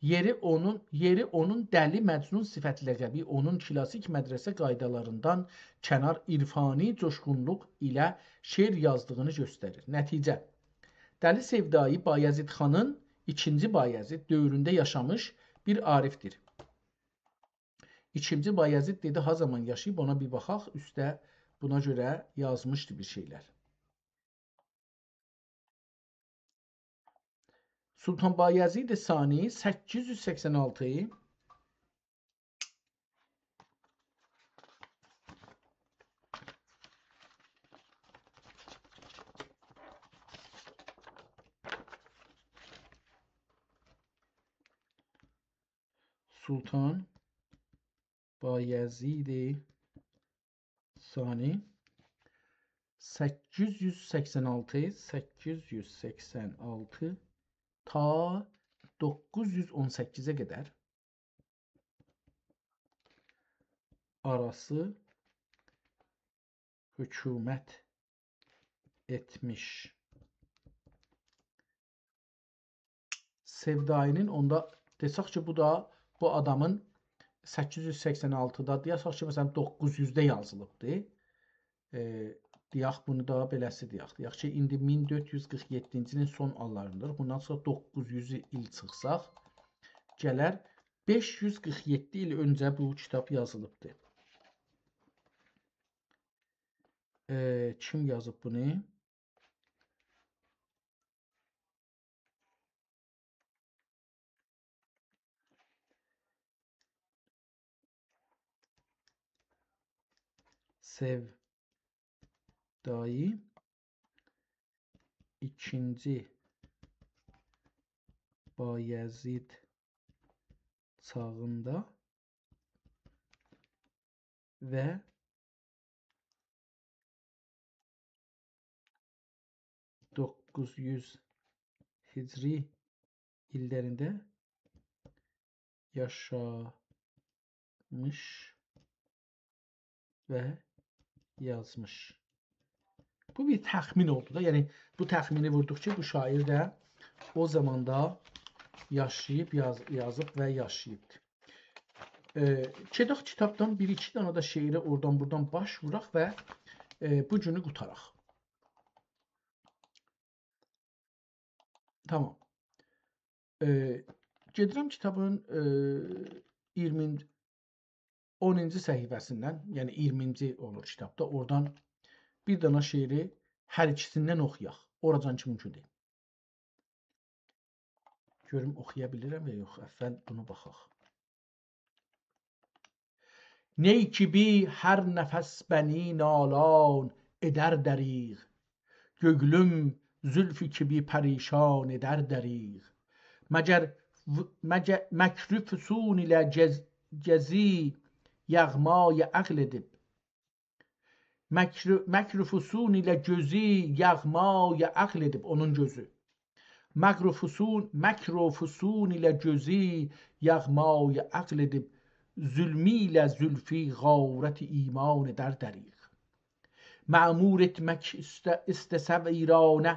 یئری اونون، یئری اونون دلی مجنون صفت لقبی، اونون کلاسیک مدرسه قایدالاریندان کنار عرفانی جوشغونلوق ایله شعر یازدیغینی گؤستریر. نتیجه. دلی سئودایی بایزید خانین، ایکینجی بایزید دؤورونده یاشامیش بیر عارفدیر. ایکینجی بایزید دئدی، ها زامان یاشاییب، اونا بیر باخاق، اوسته بونا گؤره یازمیشدی بیر شئیلر. سلطان بایزید ثانی، سککیز یوز سکسن آلتی. سلطان بایزید ثانی، سککیز یوز سکسن آلتی، سککیز یوز سکسن آلتی تا دوققوز یوز اون سککیزه قدر آراسی حکومت ائتمیش. سئودایی‌نین اوندا، دئسک کی، بو دا بو آدامین سککیز یوز سکسن آلتیدا، دئیک کی، مثلا، دوققوز یوزده یازیلیبدی. ائ، دئیک، بونو دا بئله‌سی دئیک. دئیک کی، ایندی مین دؤرد یوز قیرخ یئددینجی ایلین سون آللاریندادیر. بوندان سونرا دوققوز یوز ایل چیخساق، گلر بئش یوز قیرخ یئددی ایل اؤنجه بو کیتاب یازیلیبدی. ائ، کیم یازیب بونو؟ سئودایی ایکینجی بایزید چاغیندا و دوققوز یوز هجری ایللرینده یاشامیش و یازمیش. بو بیر تخمین اولدو دا. یعنی، بو تخمینی ووردوق کی، بو شاعیر ده او زاماندا یاشاییب، یاز-، یازیب و یاشاییبدیر. ائ، گئدک کیتابدان بیر-ایکی دنه ده شعری اورادان بورادان باش ووراق و، ائ، بو گونو قوتاراق. تامام. ائ، گئدیرم کیتابین، ائ، اییرمینجی، اونونجو صفحه‌سیندن، یعنی اییرمینجی اولور کیتابدا، اورادان بیر دنه شعری هر ایکیسیندن اوخویاق. اوراجان کی مومکوندور. گؤروم اوخویا بیلیرم یا یوخ. اول بونو باخاق. نی کیبی هر نفس بنی نالان ائدر دریغ، گؤگلوم زولفو کیبی پریشان ائدر دریغ. مگر و-، مگر مکر و فسون ایله گز-، گزی یغمای عقل ائدیب. مکر، مکر و فسون ایله گؤزو یغمای عقل ائدیب، اونون گؤزو. مکر و فسون، مکر و فسون ایله گؤزو یغمای عقل ائدیب، ظلمو ایله زولفو غارت ایمان ائدر دریغ. معمور ائتمک ایسته-، ایسته‌سه ویرانه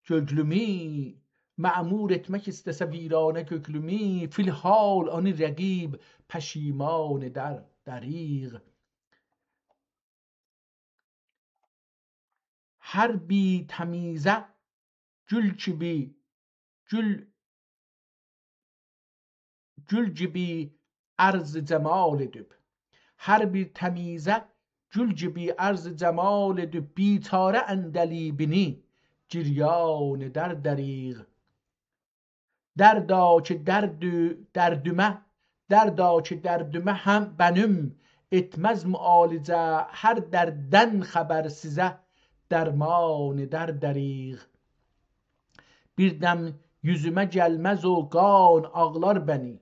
گؤگلومو، معمور ائتمک ایسته‌سه ویرانه گؤگلومو، فی الحال آنی رقیب پشیمان ائدر دریغ. هر بیر تمیزه گول کیبی، گول، گول کیبی عرض جمال ائدیب. هر بیر تمیزه گول کیبی عرض جمال ائدیب، بیچاره عندلیبینی گریان ائدر دریغ. دردا کی دردو-، دردومه، دردا کی دردومه هم بنوم، ائتمز معالجه هر درددن خبر سیزه، درمان ائدر دریغ. بیر دم یوزومه گلمز او قان آغلار بنی،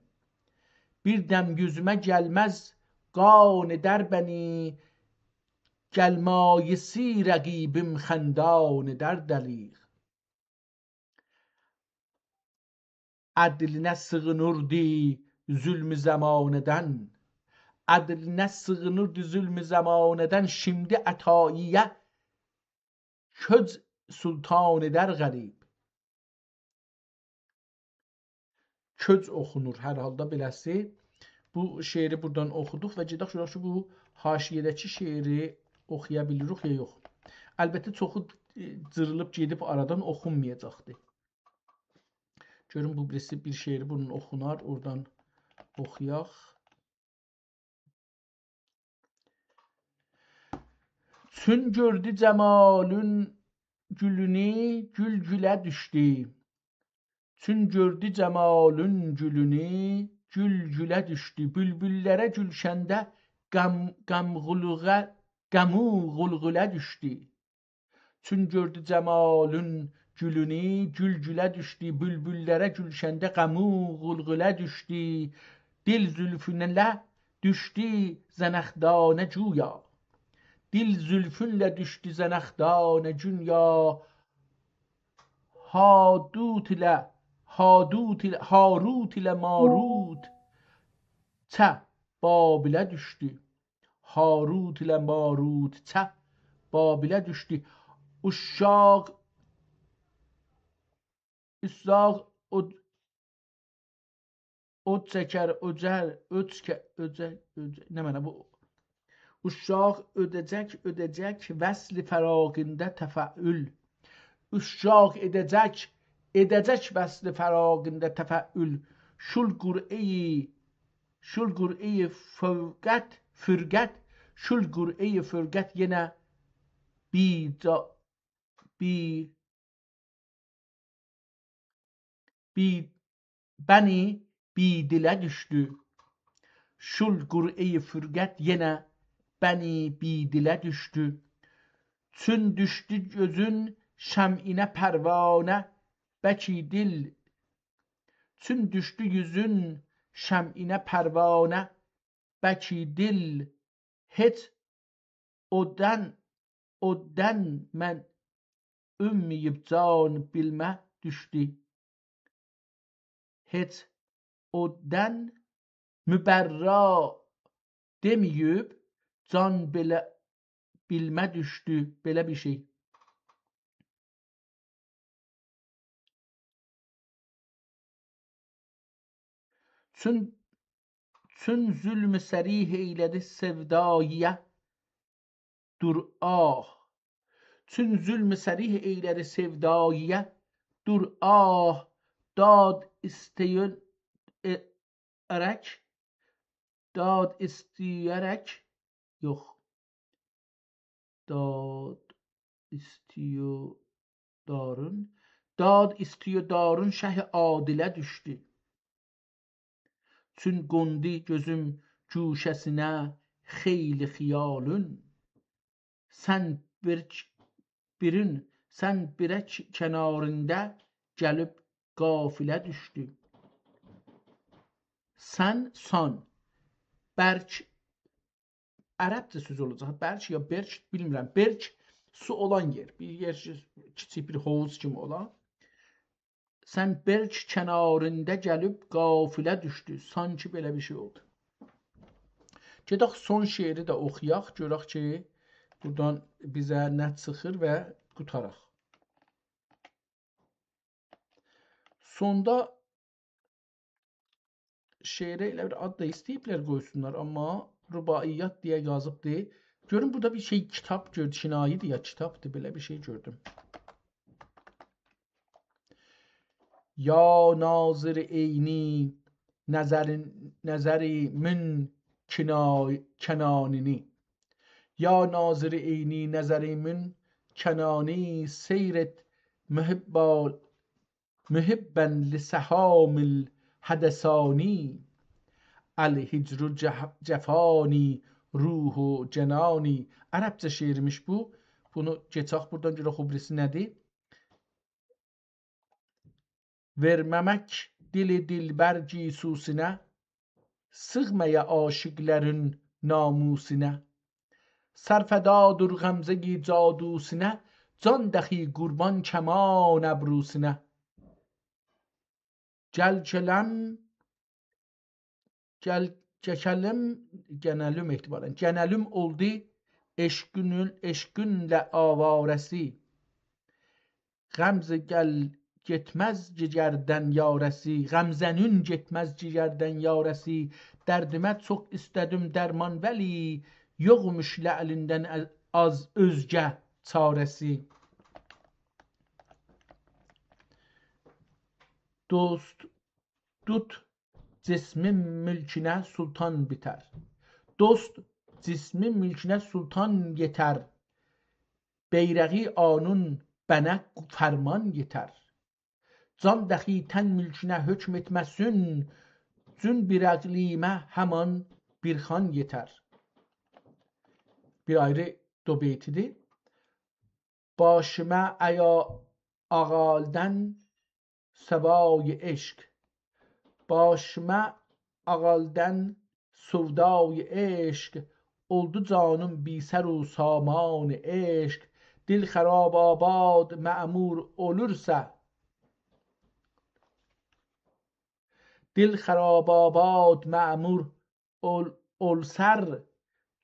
بیر دم یوزومه گلمز قان ائدر بنی، گلمایه‌سی رقیبیم خندان ائدر دریغ. عدلینه سیغینیردی ظلم زمانه‌دن. عدلینه سیغینیردی ظلم زمانه‌دن. شیمدی عطایی‌یه کؤج سلطان ائدر غریب. کؤج اوخونور هر حالدا بئله‌سی. بو شعری بورادان اوخودوق و گئدک گؤرک کی، بو حاشیه‌ده‌کی شعری اوخویا بیلیریک یا یوخ. البته، چوخو، ائ، جیریلیب گئدیب آرادان، اوخونمایاجاقدی. گؤروم بو بیریسی، بیر شعری بونون اوخونار، اورادان اوخویاق. چون گؤردو جمالون گولونو، گول گوله دوشدو. چون گؤردو جمالون گولونو، گول گوله دوشدو. بولبوللره گولشنده غم، غم غولغه، غمو غولغوله دوشدو. چون گؤردو جمالون گولونو، گول گوله دوشدو. بولبوللره گولشنده غمو غولغوله دوشدو. دیل زولفونله دوشدو زنخدانه گویا. دیل زولفونله دوشدو زنخدانه گویا. هادوت ایله، هادوت ایله، هاروت ایله ماروت چه بابله دوشدو. هاروت ایله ماروت چه بابله دوشدو. اوشاق، اوشاق اود، اود چکر، اؤجر، اؤچکه، اؤجر، اؤجر، نمنه بو؟ اوشاق اؤده‌جک، اؤده‌جک وصل فراقیندا تفأل. اوشاق ائده‌جک، ائده‌جک وصل فراقیندا تفأل. شول قرعه‌ی، شول قرعه‌ی فرقت، فرقت، شول قرعه‌ی فرقت یئنه بی جا-، بی، بی، بنی بی‌دیله دوشدو. شول قرعه‌ی فرقت یئنه بنی بی‌دیله دوشدو. چون دوشدو گؤزون شمعینه پروانه، بکی دیل. چون دوشدو گؤزون شمعینه پروانه، بکی دیل. هئچ اودن، اودن من اوممه‌ییب جان بیلمه دوشدو. هئچ اودن مبرا دئمه‌ییب جان بئله بیلمه دوشدو، بئله بیر شئی. چون، چون ظلم صریح ائیله‌دی سئودایی‌یه، دور آه. چون ظلم صریح ائیله‌دی سئودایی‌یه، دور آه. داد ایسته‌یه-، ائ-، ارک، داد ایسته‌یه‌رک، یوخ. داد ایسته‌یه دارین، داد ایسته‌یه دارین شه عادله دوشدو. چون قوندو گؤزوم گوشه‌سینه خیلی خیالین. سن بیر، بیرین، سن بیره کناریندا گلیب قافله دوشدو. سن، سان، برک، عربجه سؤز اولاجاق. برک یا برک، بیلمیرم. برک، سو اولان یئر. بیر یئر کی، کیچیک بیر حوووض کیمی اولان. سن برک کناریندا گلیب قافله دوشدو. سانکی بئله بیر شئی اولدو. گئدک سون شعری ده اوخویاق، گؤرک کی، بورادان بیزه نه چیخیر و قوتاراق. سوندا شعره ائله بیر آد دا ایسته‌ییبلر قویسونلار، آمما رباعیات دئیه یازیبدی. گؤروم بورادا بیر شئی، کیتاب گؤر-، کنایه‌دیر یا کیتابدیر، بئله بیر شئی گؤردوم. یا ناظر عینی نظر، نظریمین کنا-، کنانینی. یا ناظر عینی نظریمین کنانی، سیر ائت محبا-، محبا لسهام الهدسانی. الهجر جه-، جفانی روح و جنانی. عربجه شعرمیش بو. بونو کئچک بورادان، گؤرک او بیریسی نه‌دیر؟ وئرمه‌مک دل دلبر گیسوسینه، سیغمایا عاشیقلرین ناموسینه. سرفدادیر غمزه‌ی جادوسینه، جان دهی قوربان کمان ابروسینه. گل گلم، گل گلم، گنلیم احتمالاً. گنلیم اولدو عشقین، عشقینله آواره‌سی. غمزه گل گئتمز جگردن یاره‌سی، غمزه‌نین گئتمز جگردن یاره‌سی. دردیمه چوخ ایسته‌دیم درمان، ولی یوخموش لعلیندن آز اؤزگه چاره‌سی. دوست، دوست جسمین مولکونه سلطان بیتر. دوست جسمین مولکونه سلطان یئتر، بیرقی آنون بنه فرمان یئتر. جان دهی تن مولکونه حکم ائتمه‌سین، جون بیرقلیگیمه همان بیر خان یئتر. بیر آیری دو بیتی‌دیر. باشیما ایا آغالدن سوای عشق. باشیما آغالدن سودای عشق، اولدو جانیم بی سر و سامان عشق. دل خراب آباد معمور اولورسا، دل خراب آباد معمور اول-، اولسار،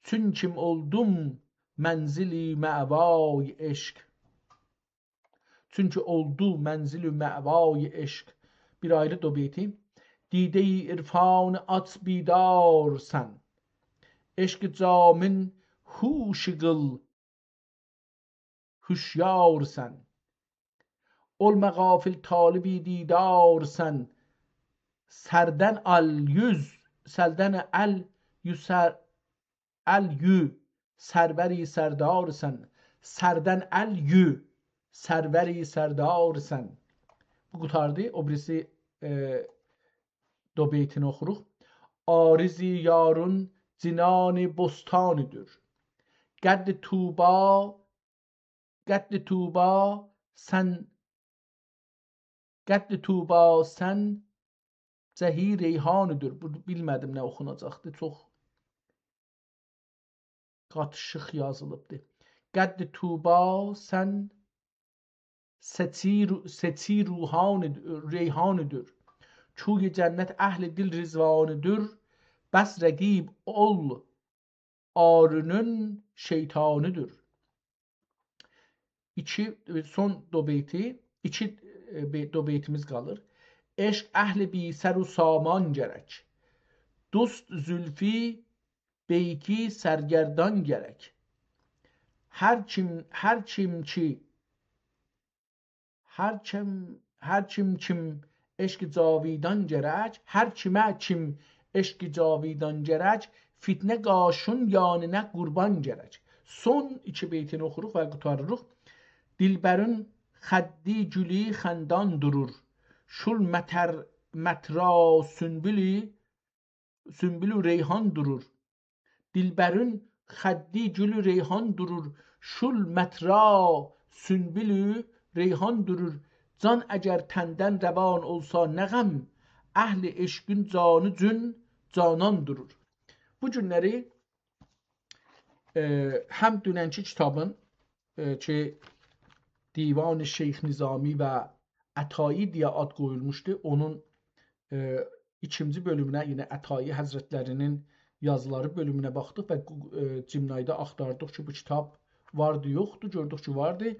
چونکی اولدوم منزل مأوای عشق. چونکی اولدو منزل مأوای عشق. بیر آیری دو بیتی. دیده‌ی عرفان آچ بیدارسان، عشق جامین هوش قیل هوشیارسان. اولما غافل طالب دیدارسان، سردن ال یوز، سردن ال یو سر، ال یو سرور سردارسان، سردن ال یو سرور سردارسان. بو قوتاردی. او بیریسی، ائ، دو بیتینی اوخوروق. عارض یارین جنان بستانی‌دیر، قد طوبی، قد طوبی سن، قد طوبی سن زهی ریحانی‌دیر. بو، بیلمه‌دیم نه اوخوناجاقدی. چوخ قاتیشیق یازیلیبدی. قد طوبی سن سچی رو-، سچی روحانی‌دیر، ریحانی‌دیر. کوی جنت اهل دل رضوانی‌دیر. بس رقیب اول عارینین شیطانی‌دیر. ایکی، ائ، سون دو بیتی، ایکی، ائ، بی-، دو بیتیمیز قالیر. عشق اهل بی سر و سامان گرک، دوست زلفی بیکی سرگردان گرک. هر کیم، هر کیم کی، هر کیم، هر کیم کیم عشق جاویدان گرک، هر کیمه کیم عشق جاویدان گرک، فتنه قاشون یانینه قربان گرک. سون ایکی بیتینی اوخوروق و قوتاریریق. دلبرین خدی گولو خندان دورور، شول متر، مترا سونبولو، سونبولو ریحان دورور. دلبرین خدی گولو ریحان دورور، شول مترا سونبولو ریحان دورور. جان اگر تندن روان اولسا نه غم، اهل عشقین جانی جون جانان دورور. بو گونلری، ائ، هم دوننکی کیتابین، ائ، کی، دیوان شیخ نظامی و عطایی دئیه آد قویولموشدو، اونون، ائ، ایکینجی بؤلومونه، یعنی عطایی حضرتلری‌نین یازیلاری بؤلومونه باخدیق و گو-، ائ، جیمنایدا آختاردیق کی، بو کیتاب واردی، یوخدو، گؤردوک کی، واردی.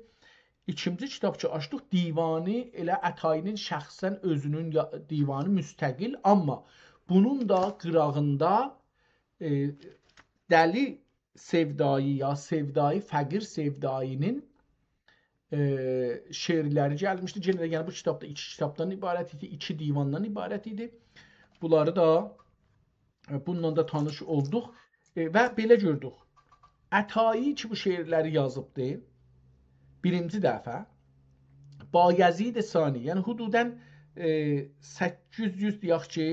ایکینجی کیتاب کی، آچدیق، دیوانی، ائله عطایی‌نین شخصاً اؤزونون یا-، دیوانی مستقل، آمما بونون دا قیراغیندا، ائ، دلی سئودایی یا سئودایی، فقیر سئودایی‌نین، ائ، شعرلری گلمیشدی. یئنه ده، یعنی، بو کیتاب دا ایکی کیتابدان عبارت ایدی، ایکی دیواندان عبارت ایدی. بونلاری دا، ائ، بونونلا دا تانیش اولدوق. ائ، و بئله گؤردوک. عطایی کی، بو شعرلری یازیبدی، بیرینجی دفعه بایزید ثانی، یعنی حدوداً، ائ، سککیز یوز دئیک کی،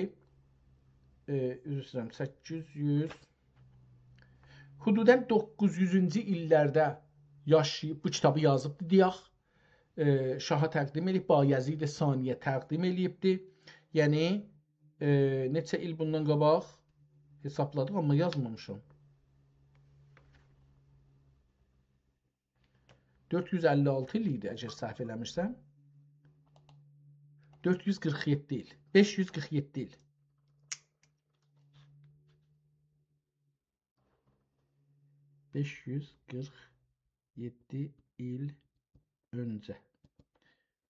ائ، عذر ایسته‌ییرم، سککیز یوز، حدوداً دوققوز یوزونجو ایللرده یاشاییب بو کیتابی یازیبدی دئیک. ائ، شاها تقدیم ائله‌ییب، بایزید ثانی‌یه تقدیم ائله‌ییبدی. یعنی، ائ، نئچه ایل بوندان قاباق حسابلادیق، آمما یازمامیشام. دؤرد یوز اللی آلتی ایل ایدی، اگر سهو ائله‌میرسم. دؤرد یوز قیرخ یئددی ایل. بئش یوز قیرخ یئددی ایل. بئش یوز قیرخ یئددی ایل اؤنجه.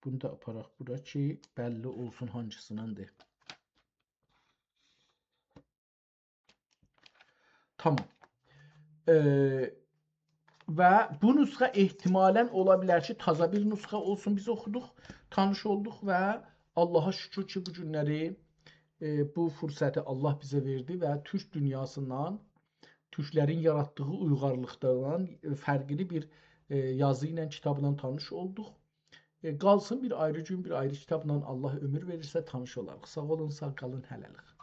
بونو دا آپاراق بورا کی، بللی اولسون هانگیسیندیر. تامام. ائ، و بو نسخه احتمالاً اولا بیلر کی، تازا بیر نسخه اولسون. بیز اوخودوق، تانیش اولدوق و آللاها شوکور کی، بو گونلری، ائ، بو فرصتی آللاه بیزه وئردی و تورک دونیاسیندان، تورکلرین یاراتدیغی اویغارلیقدان فرقلی بیر، ائ، یازی ایله، کیتابلا تانیش اولدوق. ائ، قالسین بیر آیری گون، بیر آیری کیتابلا، آللاه عؤمور وئریرسه، تانیش اولاریق. ساغ اولون، ساغ قالین، هله‌لیک.